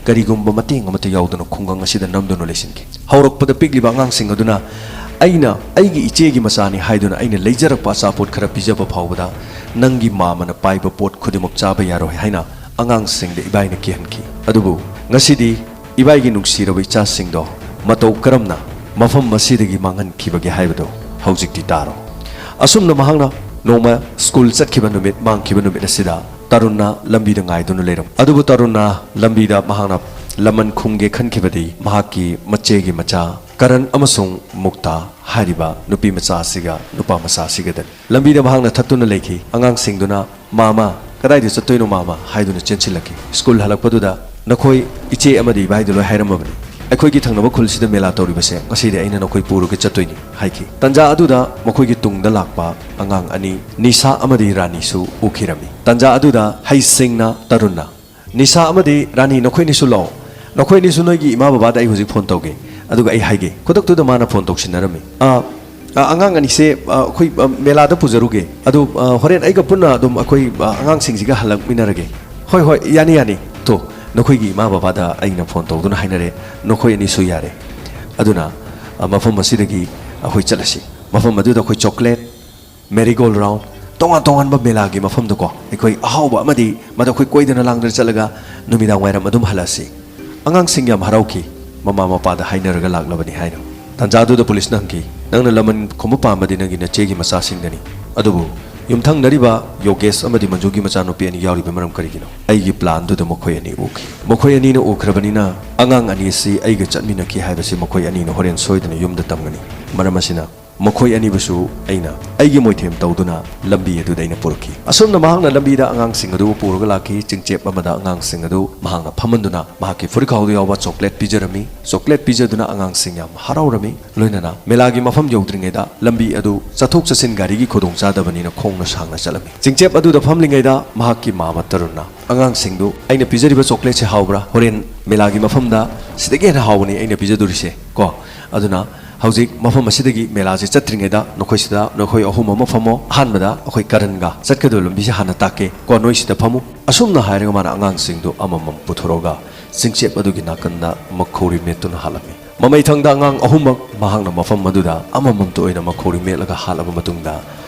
ꯀꯔꯤꯒꯨꯝꯕ ꯃꯇꯦꯡ ꯑꯃꯠꯇ ꯌꯥꯎꯗꯅ ꯈꯨꯡꯒꯪ ꯑꯁꯤꯗ ꯅꯝꯗꯨꯅ ꯂꯩꯁꯤꯟꯈꯤ꯫ ꯍꯧꯔꯛꯄꯗ ꯄꯤꯛꯂꯤꯕ ꯑꯉꯥꯡꯁꯤꯡ ꯑꯗꯨꯅ ꯑꯩꯅ ꯑꯩꯒꯤ ꯏꯆꯦꯒꯤ ꯃꯆꯥꯅꯤ ꯍꯥꯏꯗꯨꯅ ꯑꯩꯅ ꯂꯩꯖꯔꯛꯄ ꯑꯆꯥꯄꯣꯠ ꯈꯔ ꯄꯤꯖꯕ ꯐꯥꯎꯕꯗ ꯅꯪꯒꯤ ꯃꯥꯃꯅ ꯄꯥꯏꯕ ꯄꯣꯠ ꯈꯨꯗꯤꯡꯃꯛ ꯆꯥꯕ ꯌꯥꯔꯣꯏ ꯍꯥꯏꯅ ꯑꯉꯥꯡꯁꯤꯡꯗ ꯏꯕꯥꯏꯅ ꯀꯤꯍꯟꯈꯤ꯫ ꯑꯗꯨꯕꯨ ꯉꯁꯤꯗꯤ ꯏꯕꯥꯏꯒꯤ ꯅꯨꯡꯁꯤꯔꯕ ꯏꯆꯥꯁꯤꯡꯗꯣ ꯃꯇꯧ ꯀꯔꯝꯅ ꯃꯐꯝ ꯑꯁꯤꯗꯒꯤ ꯃꯥꯡꯍꯟꯈꯤꯕꯒꯦ ꯍꯥꯏꯕꯗꯨ ꯍꯧꯖꯤꯛꯇꯤ ꯇꯥꯔꯣ꯫ ꯑꯁꯨꯝꯅ ꯃꯍꯥꯛꯅ ꯅꯣꯡꯃ ꯁ꯭ꯀꯨꯜ ꯆꯠꯈꯤꯕ ꯅꯨꯃꯤꯠ ꯃꯥꯡꯈꯤꯕ ꯅꯨꯃꯤꯠ ꯑꯁꯤꯗ ꯇꯔꯨꯟꯅ ꯂꯝꯕꯤꯗ ꯉꯥꯏꯗꯨꯅ ꯂꯩꯔꯝ꯫ ꯑꯗꯨꯕꯨ ꯇꯔꯨꯟꯅ ꯂꯝꯕꯤꯗ ꯃꯍꯥꯛꯅ ꯂꯃꯟ ꯈꯨꯝꯒꯦ ꯈꯟꯈꯤꯕꯗꯤ ꯃꯍꯥꯛꯀꯤ ꯃꯆꯦꯒꯤ ꯃꯆꯥ ꯀꯔꯟ ꯑꯃꯁꯨꯡ ꯃꯨꯛꯇꯥ ꯍꯥꯏꯔꯤꯕ ꯅꯨꯄꯤ ꯃꯆꯥ ꯑꯁꯤꯒ ꯅꯨꯄꯥ ꯃꯆꯥ ꯑꯁꯤꯒꯗꯅꯤ꯫ ꯂꯝꯕꯤꯗ ꯃꯍꯥꯛꯅ ꯊꯠꯇꯨꯅ ꯂꯩꯈꯤ꯫ ꯑꯉꯥꯡꯁꯤꯡꯗꯨꯅ "ꯃꯥꯃ, ꯀꯗꯥꯏꯗ ꯆꯠꯇꯣꯏꯅꯣ ꯃꯥꯃ?" ꯍꯥꯏꯗꯨꯅ ꯆꯦꯟꯁꯤꯜꯂꯛꯈꯤ꯫ ꯁ꯭ꯀꯨꯜ ꯍꯜꯂꯛꯄꯗꯨꯗ ꯅꯈꯣꯏ ꯏꯆꯦ ꯑꯃꯗꯤ ꯏꯕꯥꯏꯗ ꯂꯣꯏ ꯍꯥꯏꯔꯝꯃꯕꯅꯤ꯫ "ꯑꯩꯈꯣꯏꯒꯤ ꯊꯪꯅꯕ ꯈꯨꯜꯁꯤꯗ ꯃꯦꯂꯥ ꯇꯧꯔꯤꯕꯁꯦ ꯉꯁꯤꯗꯤ ꯑꯩꯅ ꯅꯈꯣꯏ ꯄꯨꯔꯒ ꯆꯠꯇꯣꯏꯅꯤ" ꯍꯥꯏꯈꯤ꯫ ꯇꯟꯖꯥ ꯑꯗꯨꯗ ꯃꯈꯣꯏꯒꯤ ꯇꯨꯡꯗ ꯂꯥꯛꯄ ꯑꯉꯥꯡ ꯑꯅꯤ, ꯅꯤꯁꯥ ꯑꯃꯗꯤ ꯔꯥꯅꯤꯁꯨ ꯎꯈꯤꯔꯝꯃꯤ꯫ ꯇꯟꯖꯥ ꯑꯗꯨꯗ ꯍꯩꯁꯤꯡꯅ ꯇꯔꯨꯟꯅ, "ꯅꯤꯁꯥ ꯑꯃꯗꯤ ꯔꯥꯅꯤ, ꯅꯈꯣꯏ ꯑꯅꯤꯁꯨ ꯂꯥꯛꯑꯣ꯫ ꯅꯈꯣꯏ ꯑꯅꯤꯁꯨ ꯅꯣꯏꯒꯤ ꯏꯃꯥ ꯕꯕꯥꯗ ꯑꯩ ꯍꯧꯖꯤꯛ ꯐꯣꯟ ꯇꯧꯒꯦ, ꯑꯗꯨꯒ ꯑꯩ ꯍꯥꯏꯒꯦ꯫" ꯈꯨꯗꯛꯇꯨꯗ ꯃꯥꯅ ꯐꯣꯟ ꯇꯧꯁꯤꯟꯅꯔꯝꯃꯤ꯫ "ꯑ, ꯑ, ꯑꯉꯥꯡ ꯑꯅꯤꯁꯦ, ꯑ, ꯑꯩꯈꯣꯏ, ꯑ, ꯃꯦꯂꯥꯗ ꯄꯨꯖꯔꯨꯒꯦ꯫ ꯑꯗꯨ, ꯑ, ꯍꯣꯔꯦꯟ ꯑꯩꯒ ꯄꯨꯟꯅ ꯑꯗꯨꯝ ꯑꯩꯈꯣꯏ, ꯑ, ꯑꯉꯥꯡꯁꯤꯡꯁꯤꯒ ꯍꯜꯂꯛꯃꯤꯟꯅꯔꯒꯦ꯫" "ꯍꯣꯏ, ꯍꯣꯏ, ꯌꯥꯅꯤ, ꯌꯥꯅꯤ꯫ ꯇꯣ, ꯅꯈꯣꯏꯒꯤ ꯏꯃꯥ ꯕꯕꯥꯗ ꯑꯩꯅ ꯐꯣꯟ ꯇꯧꯗꯨꯅ ꯍꯥꯏꯅꯔꯦ, ꯅꯈꯣꯏ ꯑꯅꯤꯁꯨ ꯌꯥꯔꯦ꯫ ꯑꯗꯨꯅ, ꯑ, ꯃꯐꯝ ꯑꯁꯤꯗꯒꯤ ꯑꯩꯈꯣꯏ ꯆꯠꯂꯁꯤ꯫ ꯃꯐꯝ ꯑꯗꯨꯗ ꯑꯩꯈꯣꯏ ꯆꯣꯀ꯭ꯂꯦꯠ, ꯃꯦꯔꯤꯒꯣꯜ ꯔꯥꯎꯟ, ꯇꯣꯉꯥꯟ ꯇꯣꯉꯥꯟꯕ ꯃꯦꯂꯥꯒꯤ ꯃꯐꯝꯗꯀꯣ ꯑꯩꯈꯣꯏ ꯑꯍꯥꯎꯕ ꯑꯃꯗꯤ ꯃꯗ ꯑꯩꯈꯣꯏ ꯀꯣꯏꯗꯅ ꯂꯥꯡꯗꯅ ꯆꯠꯂꯒ ꯅꯨꯃꯤꯗꯥꯡ ꯋꯥꯏꯔꯝ ꯑꯗꯨꯝ ꯍꯜꯂꯛꯑꯁꯤ꯫" ꯑꯉꯥꯡꯁꯤꯡ ꯌꯥꯝ ꯍꯔꯥꯎꯈꯤ꯫ ꯃꯃꯥ ꯃꯄꯥꯗ ꯍꯥꯏꯅꯔꯒ ꯂꯥꯛꯂꯕꯅꯤ ꯍꯥꯏꯅ꯫ ꯇꯥꯟꯖꯥꯗꯨꯗ ꯄꯨꯂꯤꯁꯅ ꯍꯪꯈꯤ, "ꯅꯪꯅ ꯂꯃꯟ ꯈꯨꯝꯕ ꯄꯥꯝꯕꯗꯤ ꯅꯪꯒꯤ ꯅꯆꯦꯒꯤ ꯃꯆꯥꯁꯤꯡꯗꯅꯤ꯫ ꯑꯗꯨꯕꯨ ꯌꯨꯝꯊꯪꯅꯔꯤꯕ ꯌꯣꯒꯦꯁ ꯑꯃꯗꯤ ꯃꯟꯖꯨꯒꯤ ꯃꯆꯥꯅꯨꯄꯤ ꯑꯅꯤ ꯌꯥꯎꯔꯤꯕ ꯃꯔꯝ ꯀꯔꯤꯒꯤꯅꯣ?" "ꯑꯩꯒꯤ ꯄ꯭ꯂꯥꯟꯗꯨꯗ ꯃꯈꯣꯏ ꯑꯅꯤ ꯎꯈꯤ꯫ ꯃꯈꯣꯏ ꯑꯅꯤꯅ ꯎꯈ꯭ꯔꯕꯅꯤꯅ ꯑꯉꯥꯡ ꯑꯅꯤ ꯑꯁꯤ ꯑꯩꯒ ꯆꯠꯃꯤꯟꯅꯈꯤ ꯍꯥꯏꯕꯁꯤ ꯃꯈꯣꯏ ꯑꯅꯤꯅ ꯍꯣꯔꯦꯟ ꯁꯣꯏꯗꯅ ꯌꯨꯝꯗ ꯇꯝꯒꯅꯤ꯫ ꯃꯔꯝ ꯑꯁꯤꯅ ꯃꯈꯣꯏ ꯑꯅꯤꯕꯨꯁꯨ ꯑꯩꯅ ꯑꯩꯒꯤ ꯃꯣꯏꯊꯦꯝ ꯇꯧꯗꯨꯅ ꯂꯝꯕꯤ ꯑꯗꯨꯗ ꯑꯩꯅ ꯄꯨꯔꯛꯈꯤ꯫ ꯑꯁꯨꯝꯅ ꯃꯍꯥꯛꯅ ꯂꯝꯕꯤꯗ ꯑꯉꯥꯡꯁꯤꯡ ꯑꯗꯨ ꯄꯨꯔꯒ ꯂꯥꯛꯈꯤ꯫ ꯆꯤꯡꯆꯦꯞ ꯑꯃꯗ ꯑꯉꯥꯡꯁꯤꯡ ꯑꯗꯨ ꯃꯍꯥꯛꯅ ꯐꯝꯍꯟꯗꯨꯅ ꯃꯍꯥꯛꯀꯤ ꯐꯨꯔꯤꯠꯈꯥꯎꯗ ꯌꯥꯎꯕ ꯆꯣꯀ꯭ꯂꯦꯠ ꯄꯤꯖꯔꯝꯃꯤ꯫ ꯆꯣꯀ꯭ꯂꯦꯠ ꯄꯤꯖꯗꯨꯅ ꯑꯉꯥꯡꯁꯤꯡ ꯌꯥꯝ ꯍꯔꯥꯎꯔꯝꯃꯤ꯫ ꯂꯣꯏꯅꯅ ꯃꯦꯂꯥꯒꯤ ꯃꯐꯝ ꯌꯧꯗ꯭ꯔꯤꯉꯩꯗ ꯂꯝꯕꯤ ꯑꯗꯨ ꯆꯠꯊꯣꯛ ꯆꯠꯁꯤꯟ ꯒꯥꯔꯤꯒꯤ ꯈꯨꯗꯣꯡꯆꯥꯗꯕꯅꯤꯅ ꯈꯣꯡꯅ ꯁꯥꯡꯅ ꯆꯠꯂꯝꯃꯤ꯫ ꯆꯤꯡꯆꯦꯞ ꯑꯗꯨꯗ ꯐꯝꯂꯤꯉꯩꯗ ꯃꯍꯥꯛꯀꯤ ꯃꯥꯃ ꯇꯔꯨꯟꯅ ꯑꯉꯥꯡꯁꯤꯡꯗꯨ, "ꯑꯩꯅ ꯄꯤꯖꯔꯤꯕ ꯆꯣꯀ꯭ꯂꯦꯠꯁꯦ ꯍꯥꯎꯕ꯭ꯔꯥ? ꯍꯣꯔꯦꯟ ꯃꯦꯂꯥꯒꯤ ꯃꯐꯝꯗ ꯁꯤꯗꯒꯤ ꯍꯦꯟꯅ ꯍꯥꯎꯕꯅꯤ ꯑꯩꯅ ꯄꯤꯖꯗꯣꯔꯤꯁꯦ ꯀꯣ꯫ ꯑꯗꯨꯅ ꯍꯧꯖꯤꯛ ꯃꯐꯝ ꯑꯁꯤꯗꯒꯤ ꯃꯦꯂꯥꯁꯦ ꯆꯠꯇ꯭ꯔꯤꯉꯩꯗ ꯅꯈꯣꯏꯁꯤꯗ ꯅꯈꯣꯏ ꯑꯍꯨꯝ ꯑꯃ ꯐꯝꯃꯣ꯫ ꯑꯍꯥꯟꯕꯗ ꯑꯩꯈꯣꯏ ꯀꯔꯟꯒ ꯆꯠꯀꯗꯕ ꯂꯝꯕꯤꯁꯦ ꯍꯥꯟꯅ ꯇꯥꯛꯀꯦ ꯀꯣ, ꯅꯣꯏꯁꯤꯗ ꯐꯝꯃꯨ꯫" ꯑꯁꯨꯝꯅ ꯍꯥꯏꯔꯒ ꯃꯥꯅ ꯑꯉꯥꯡꯁꯤꯡꯗꯨ ꯑꯃꯃꯝ ꯄꯨꯊꯣꯔꯛꯑꯒ ꯆꯤꯡꯆꯦꯞ ꯑꯗꯨꯒꯤ ꯅꯥꯀꯟꯗ ꯃꯈꯧꯔꯤ ꯃꯦꯠꯇꯨꯅ ꯍꯥꯠꯂꯝꯃꯤ꯫ ꯃꯃꯩꯊꯪꯗ ꯑꯉꯥꯡ ꯑꯍꯨꯝꯃꯛ ꯃꯍꯥꯛꯅ ꯃꯐꯝ ꯑꯗꯨꯗ ꯑꯃꯃꯝꯇ ꯑꯣꯏꯅ ꯃꯈꯧꯔꯤ ꯃꯦꯠꯂꯒ ꯍꯥꯠꯂꯕ ꯃꯇꯨꯡꯗ,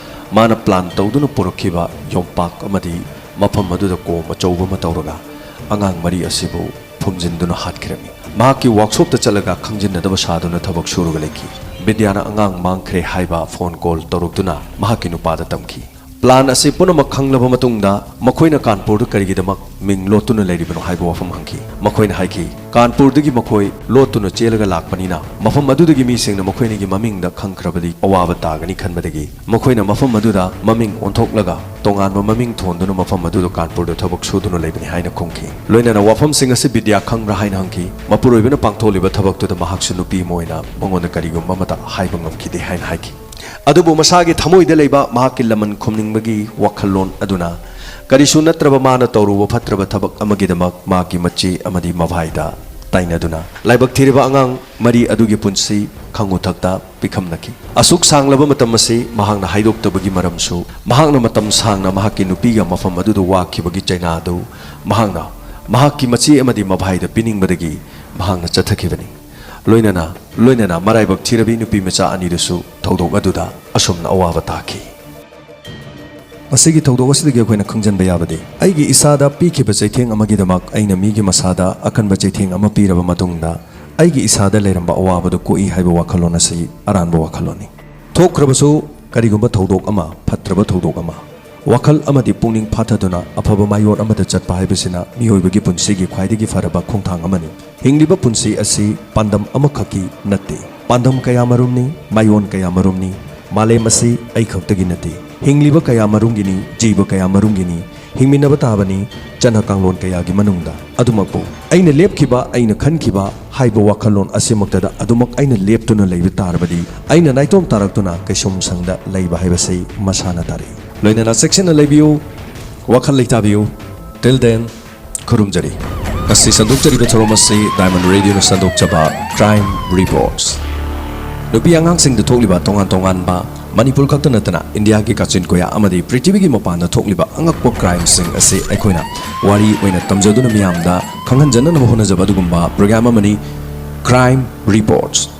ꯃꯥꯅ ꯄ꯭ꯂꯥꯟ ꯇꯧꯗꯨꯅ ꯄꯨꯔꯛꯈꯤꯕ ꯌꯣꯝꯄꯥꯛ ꯑꯃꯗꯤ ꯃꯐꯝ ꯑꯗꯨꯗ ꯀꯣꯝ ꯑꯆꯧꯕ ꯑꯃ ꯇꯧꯔꯒ ꯑꯉꯥꯡ ꯃꯔꯤ ꯑꯁꯤꯕꯨ ꯐꯨꯝꯖꯤꯟꯗꯨꯅ ꯍꯥꯠꯈꯤꯔꯝꯃꯤ꯫ ꯃꯍꯥꯛꯀꯤ ꯋꯥꯛꯁꯣꯞꯇ ꯆꯠꯂꯒ ꯈꯪꯖꯤꯟꯅꯗꯕ ꯁꯥꯗꯨꯅ ꯊꯕꯛ ꯁꯨꯔꯒ ꯂꯩꯈꯤ꯫ ꯕꯤꯗ꯭ꯌꯥꯅ ꯑꯉꯥꯡ ꯃꯥꯡꯈ꯭ꯔꯦ ꯍꯥꯏꯕ ꯐꯣꯟ ꯀꯣꯜ ꯇꯧꯔꯛꯇꯨꯅ ꯃꯍꯥꯛꯀꯤ ꯅꯨꯄꯥꯗ ꯇꯝꯈꯤ꯫ ꯄ꯭ꯂꯥꯟ ꯑꯁꯤ ꯄꯨꯝꯅꯃꯛ ꯈꯪꯂꯕ ꯃꯇꯨꯡꯗ ꯃꯈꯣꯏꯅ ꯀꯥꯟꯄꯨꯔꯗ ꯀꯔꯤꯒꯤꯗꯃꯛ ꯃꯤꯡ ꯂꯣꯠꯇꯨꯅ ꯂꯩꯔꯤꯕꯅꯣ ꯍꯥꯏꯕ ꯋꯥꯐꯝ ꯍꯪꯈꯤ꯫ ꯃꯈꯣꯏꯅ ꯍꯥꯏꯈꯤ, ꯀꯥꯟꯄꯨꯔꯗꯒꯤ ꯃꯈꯣꯏ ꯂꯣꯠꯇꯨꯅ ꯆꯦꯜꯂꯒ ꯂꯥꯛꯄꯅꯤꯅ ꯃꯐꯝ ꯑꯗꯨꯗꯒꯤ ꯃꯤꯁꯤꯡꯅ ꯃꯈꯣꯏ ꯑꯅꯤꯒꯤ ꯃꯃꯤꯡꯗ ꯈꯪꯈ꯭ꯔꯕꯗꯤ ꯑꯋꯥꯕ ꯇꯥꯒꯅꯤ ꯈꯟꯕꯗꯒꯤ ꯃꯈꯣꯏꯅ ꯃꯐꯝ ꯑꯗꯨꯗ ꯃꯃꯤꯡ ꯑꯣꯟꯊꯣꯛꯂꯒ ꯇꯣꯉꯥꯟꯕ ꯃꯃꯤꯡ ꯊꯣꯟꯗꯨꯅ ꯃꯐꯝ ꯑꯗꯨꯗ ꯀꯥꯟꯄꯨꯔꯗ ꯊꯕꯛ ꯁꯨꯗꯨꯅ ꯂꯩꯕꯅꯤ ꯍꯥꯏꯅ ꯈꯨꯝꯈꯤ꯫ ꯂꯣꯏꯅꯅ ꯋꯥꯐꯝꯁꯤꯡ ꯑꯁꯤ ꯕꯤꯗ꯭ꯌꯥ ꯈꯪꯕ꯭ꯔꯥ ꯍꯥꯏꯅ ꯍꯪꯈꯤ꯫ ꯃꯄꯨꯔꯣꯏꯕꯅ ꯄꯥꯡꯊꯣꯛꯂꯤꯕ ꯊꯕꯛꯇꯨꯗ ꯃꯍꯥꯛꯁꯨ ꯅꯨꯄꯤ ꯑꯃ ꯑꯣꯏꯅ ꯃꯉꯣꯟꯗ ꯀꯔꯤꯒꯨꯝꯕ ꯑꯃꯠꯇ ꯍꯥꯏꯕ ꯉꯝꯈꯤꯗꯦ ꯍꯥꯏꯅ ꯍꯥꯏꯈꯤ꯫ ꯑꯗꯨꯕꯨ ꯃꯁꯥꯒꯤ ꯊꯃꯣꯏꯗ ꯂꯩꯕ ꯃꯍꯥꯛꯀꯤ ꯂꯃꯟ ꯈꯨꯝꯅꯤꯡꯕꯒꯤ ꯋꯥꯈꯜꯂꯣꯟ ꯑꯗꯨꯅ ꯀꯔꯤꯁꯨ ꯅꯠꯇ꯭ꯔꯕ ꯃꯥꯅ ꯇꯧꯔꯨꯕ ꯐꯠꯇ꯭ꯔꯕ ꯊꯕꯛ ꯑꯃꯒꯤꯗꯃꯛ ꯃꯍꯥꯛꯀꯤ ꯃꯆꯦ ꯑꯃꯗꯤ ꯃꯚꯥꯏꯗ ꯇꯥꯏꯅꯗꯨꯅ ꯂꯥꯏꯕꯛ ꯊꯤꯔꯕ ꯑꯉꯥꯡ ꯃꯔꯤ ꯑꯗꯨꯒꯤ ꯄꯨꯟꯁꯤ ꯈꯪꯉꯨꯊꯛꯇ ꯄꯤꯈꯝꯅꯈꯤ꯫ ꯑꯁꯨꯛ ꯁꯥꯡꯂꯕ ꯃꯇꯝ ꯑꯁꯤ ꯃꯍꯥꯛꯅ ꯍꯥꯏꯗꯣꯛꯇꯕꯒꯤ ꯃꯔꯝꯁꯨ ꯃꯍꯥꯛꯅ ꯃꯇꯝ ꯁꯥꯡꯅ ꯃꯍꯥꯛꯀꯤ ꯅꯨꯄꯤꯒ ꯃꯐꯝ ꯑꯗꯨꯗ ꯋꯥꯈꯤꯕꯒꯤ ꯆꯩꯅꯥ ꯑꯗꯨ ꯃꯍꯥꯛꯅ ꯃꯍꯥꯛꯀꯤ ꯃꯆꯦ ꯑꯃꯗꯤ ꯃꯚꯥꯏꯗ ꯄꯤꯅꯤꯡꯕꯗꯒꯤ ꯃꯍꯥꯛꯅ ꯆꯠꯊꯈꯤꯕꯅꯤ꯫ ꯂꯣꯏꯅꯅ ꯂꯣꯏꯅꯅ ꯃꯔꯥꯏꯕꯛ ꯊꯤꯔꯕꯤ ꯅꯨꯄꯤ ꯃꯆꯥ ꯑꯅꯤꯗꯨꯁꯨ ꯊꯧꯗꯣꯛ ꯑꯗꯨꯗ ꯑꯁꯨꯝꯅ ꯑꯋꯥꯕ ꯇꯥꯈꯤ꯫ ꯃꯁꯤꯒꯤ ꯊꯧꯗꯣꯛ ꯑꯁꯤꯗꯒꯤ ꯑꯩꯈꯣꯏꯅ ꯈꯪꯖꯤꯟꯕ ꯌꯥꯕꯗꯤ, ꯑꯩꯒꯤ ꯏꯁꯥꯗ ꯄꯤꯈꯤꯕ ꯆꯩꯊꯦꯡ ꯑꯃꯒꯤꯗꯃꯛ ꯑꯩꯅ ꯃꯤꯒꯤ ꯃꯁꯥꯗ ꯑꯀꯟꯕ ꯆꯩꯊꯦꯡ ꯑꯃ ꯄꯤꯔꯕ ꯃꯇꯨꯡꯗ, ꯑꯩꯒꯤ ꯏꯁꯥꯗ ꯂꯩꯔꯝꯕ ꯑꯋꯥꯕꯗꯨ ꯀꯣꯛꯏ ꯍꯥꯏꯕ ꯋꯥꯈꯜꯂꯣꯟ ꯑꯁꯤ ꯑꯔꯥꯟꯕ ꯋꯥꯈꯜꯂꯣꯟꯅꯤ꯫ ꯊꯣꯛꯈ꯭ꯔꯕꯁꯨ ꯀꯔꯤꯒꯨꯝꯕ ꯊꯧꯗꯣꯛ ꯑꯃ, ꯐꯠꯇ꯭ꯔꯕ ꯊꯧꯗꯣꯛ ꯑꯃ, ꯋꯥꯈꯜ ꯑꯃꯗꯤ ꯄꯨꯛꯅꯤꯡ ꯐꯥꯊꯗꯨꯅ ꯑꯐꯕ ꯃꯥꯏꯌꯣꯟ ꯑꯃꯗ ꯆꯠꯄ ꯍꯥꯏꯕꯁꯤꯅ ꯃꯤꯑꯣꯏꯕꯒꯤ ꯄꯨꯟꯁꯤꯒꯤ ꯈ꯭ꯋꯥꯏꯗꯒꯤ ꯐꯔꯕ ꯈꯣꯡꯊꯥꯡ ꯑꯃꯅꯤ꯫ ꯍꯤꯡꯂꯤꯕ ꯄꯨꯟꯁꯤ ꯑꯁꯤ ꯄꯥꯟꯗꯝ ꯑꯃꯈꯛꯀꯤ ꯅꯠꯇꯦ꯫ ꯄꯥꯟꯗꯝ ꯀꯌꯥ ꯃꯔꯨꯝꯅꯤ, ꯃꯥꯏꯑꯣꯟ ꯀꯌꯥ ꯃꯔꯨꯝꯅꯤ꯫ ꯃꯥꯂꯦꯝ ꯑꯁꯤ ꯑꯩ ꯈꯛꯇꯒꯤ ꯅꯠꯇꯦ, ꯍꯤꯡꯂꯤꯕ ꯀꯌꯥ ꯃꯔꯨꯝꯒꯤꯅꯤ, ꯖꯤꯕ ꯀꯌꯥ ꯃꯔꯨꯝꯒꯤꯅꯤ꯫ ꯍꯤꯡꯃꯤꯟꯅꯕ ꯇꯥꯕꯅꯤ ꯆꯠꯅ ꯀꯥꯡꯂꯣꯟ ꯀꯌꯥꯒꯤ ꯃꯅꯨꯡꯗ꯫ ꯑꯗꯨꯃꯛꯄꯨ ꯑꯩꯅ ꯂꯦꯞꯈꯤꯕ, ꯑꯩꯅ ꯈꯟꯈꯤꯕ ꯍꯥꯏꯕ ꯋꯥꯈꯜꯂꯣꯟ ꯑꯁꯤꯃꯛꯇꯗ ꯑꯗꯨꯃꯛ ꯑꯩꯅ ꯂꯦꯞꯇꯨꯅ ꯂꯩꯕ ꯇꯥꯔꯕꯗꯤ, ꯑꯩꯅ ꯅꯥꯏꯇꯣꯝ ꯇꯥꯔꯛꯇꯨꯅ ꯀꯩꯁꯨꯝꯁꯪꯗ ꯂꯩꯕ ꯍꯥꯏꯕꯁꯤ ꯃꯁꯥꯅ ꯇꯥꯔꯛꯏ꯫ ꯂꯣꯏꯅꯅ ꯆꯦꯛꯁꯤꯟꯅ ꯂꯩꯕꯤꯌꯨ, ꯋꯥꯈꯜ ꯂꯩꯇꯥꯕꯤꯌꯨ꯫ Till then, ꯈꯨꯔꯨꯝꯖꯔꯤ꯫ ꯉꯁꯤ ꯁꯟꯗꯣꯛꯆꯔꯤꯕ ꯊꯧꯔꯝ ꯑꯁꯤ Diamond Radio ꯅ ꯁꯟꯗꯣꯛꯆꯕ Crime Reports꯫ ꯅꯨꯄꯤ ꯑꯉꯥꯡꯁꯤꯡꯗ ꯊꯣꯛꯂꯤꯕ ꯇꯣꯉꯥꯟ ꯇꯣꯉꯥꯟꯕ, ꯃꯅꯤꯄꯨꯔ ꯈꯛꯇ ꯅꯠꯇꯅ ꯏꯟꯗꯤꯌꯥꯒꯤ ꯀꯥꯆꯤꯟ ꯀꯣꯌꯥ ꯑꯃꯗꯤ ꯄ꯭ꯔꯤꯊꯤꯕꯤꯒꯤ ꯃꯄꯥꯟꯗ ꯊꯣꯛꯂꯤꯕ ꯑꯉꯛꯄ crime ꯁꯤꯡ ꯑꯁꯤ ꯑꯩꯈꯣꯏꯅ ꯋꯥꯔꯤ ꯑꯣꯏꯅ ꯇꯝꯖꯗꯨꯅ ꯃꯤꯌꯥꯝꯗ ꯈꯪꯍꯟꯖꯅꯅꯕ ꯍꯣꯠꯅꯖꯕ ꯑꯗꯨꯒꯨꯝꯕ program ꯑꯃꯅꯤ Crime Reports꯫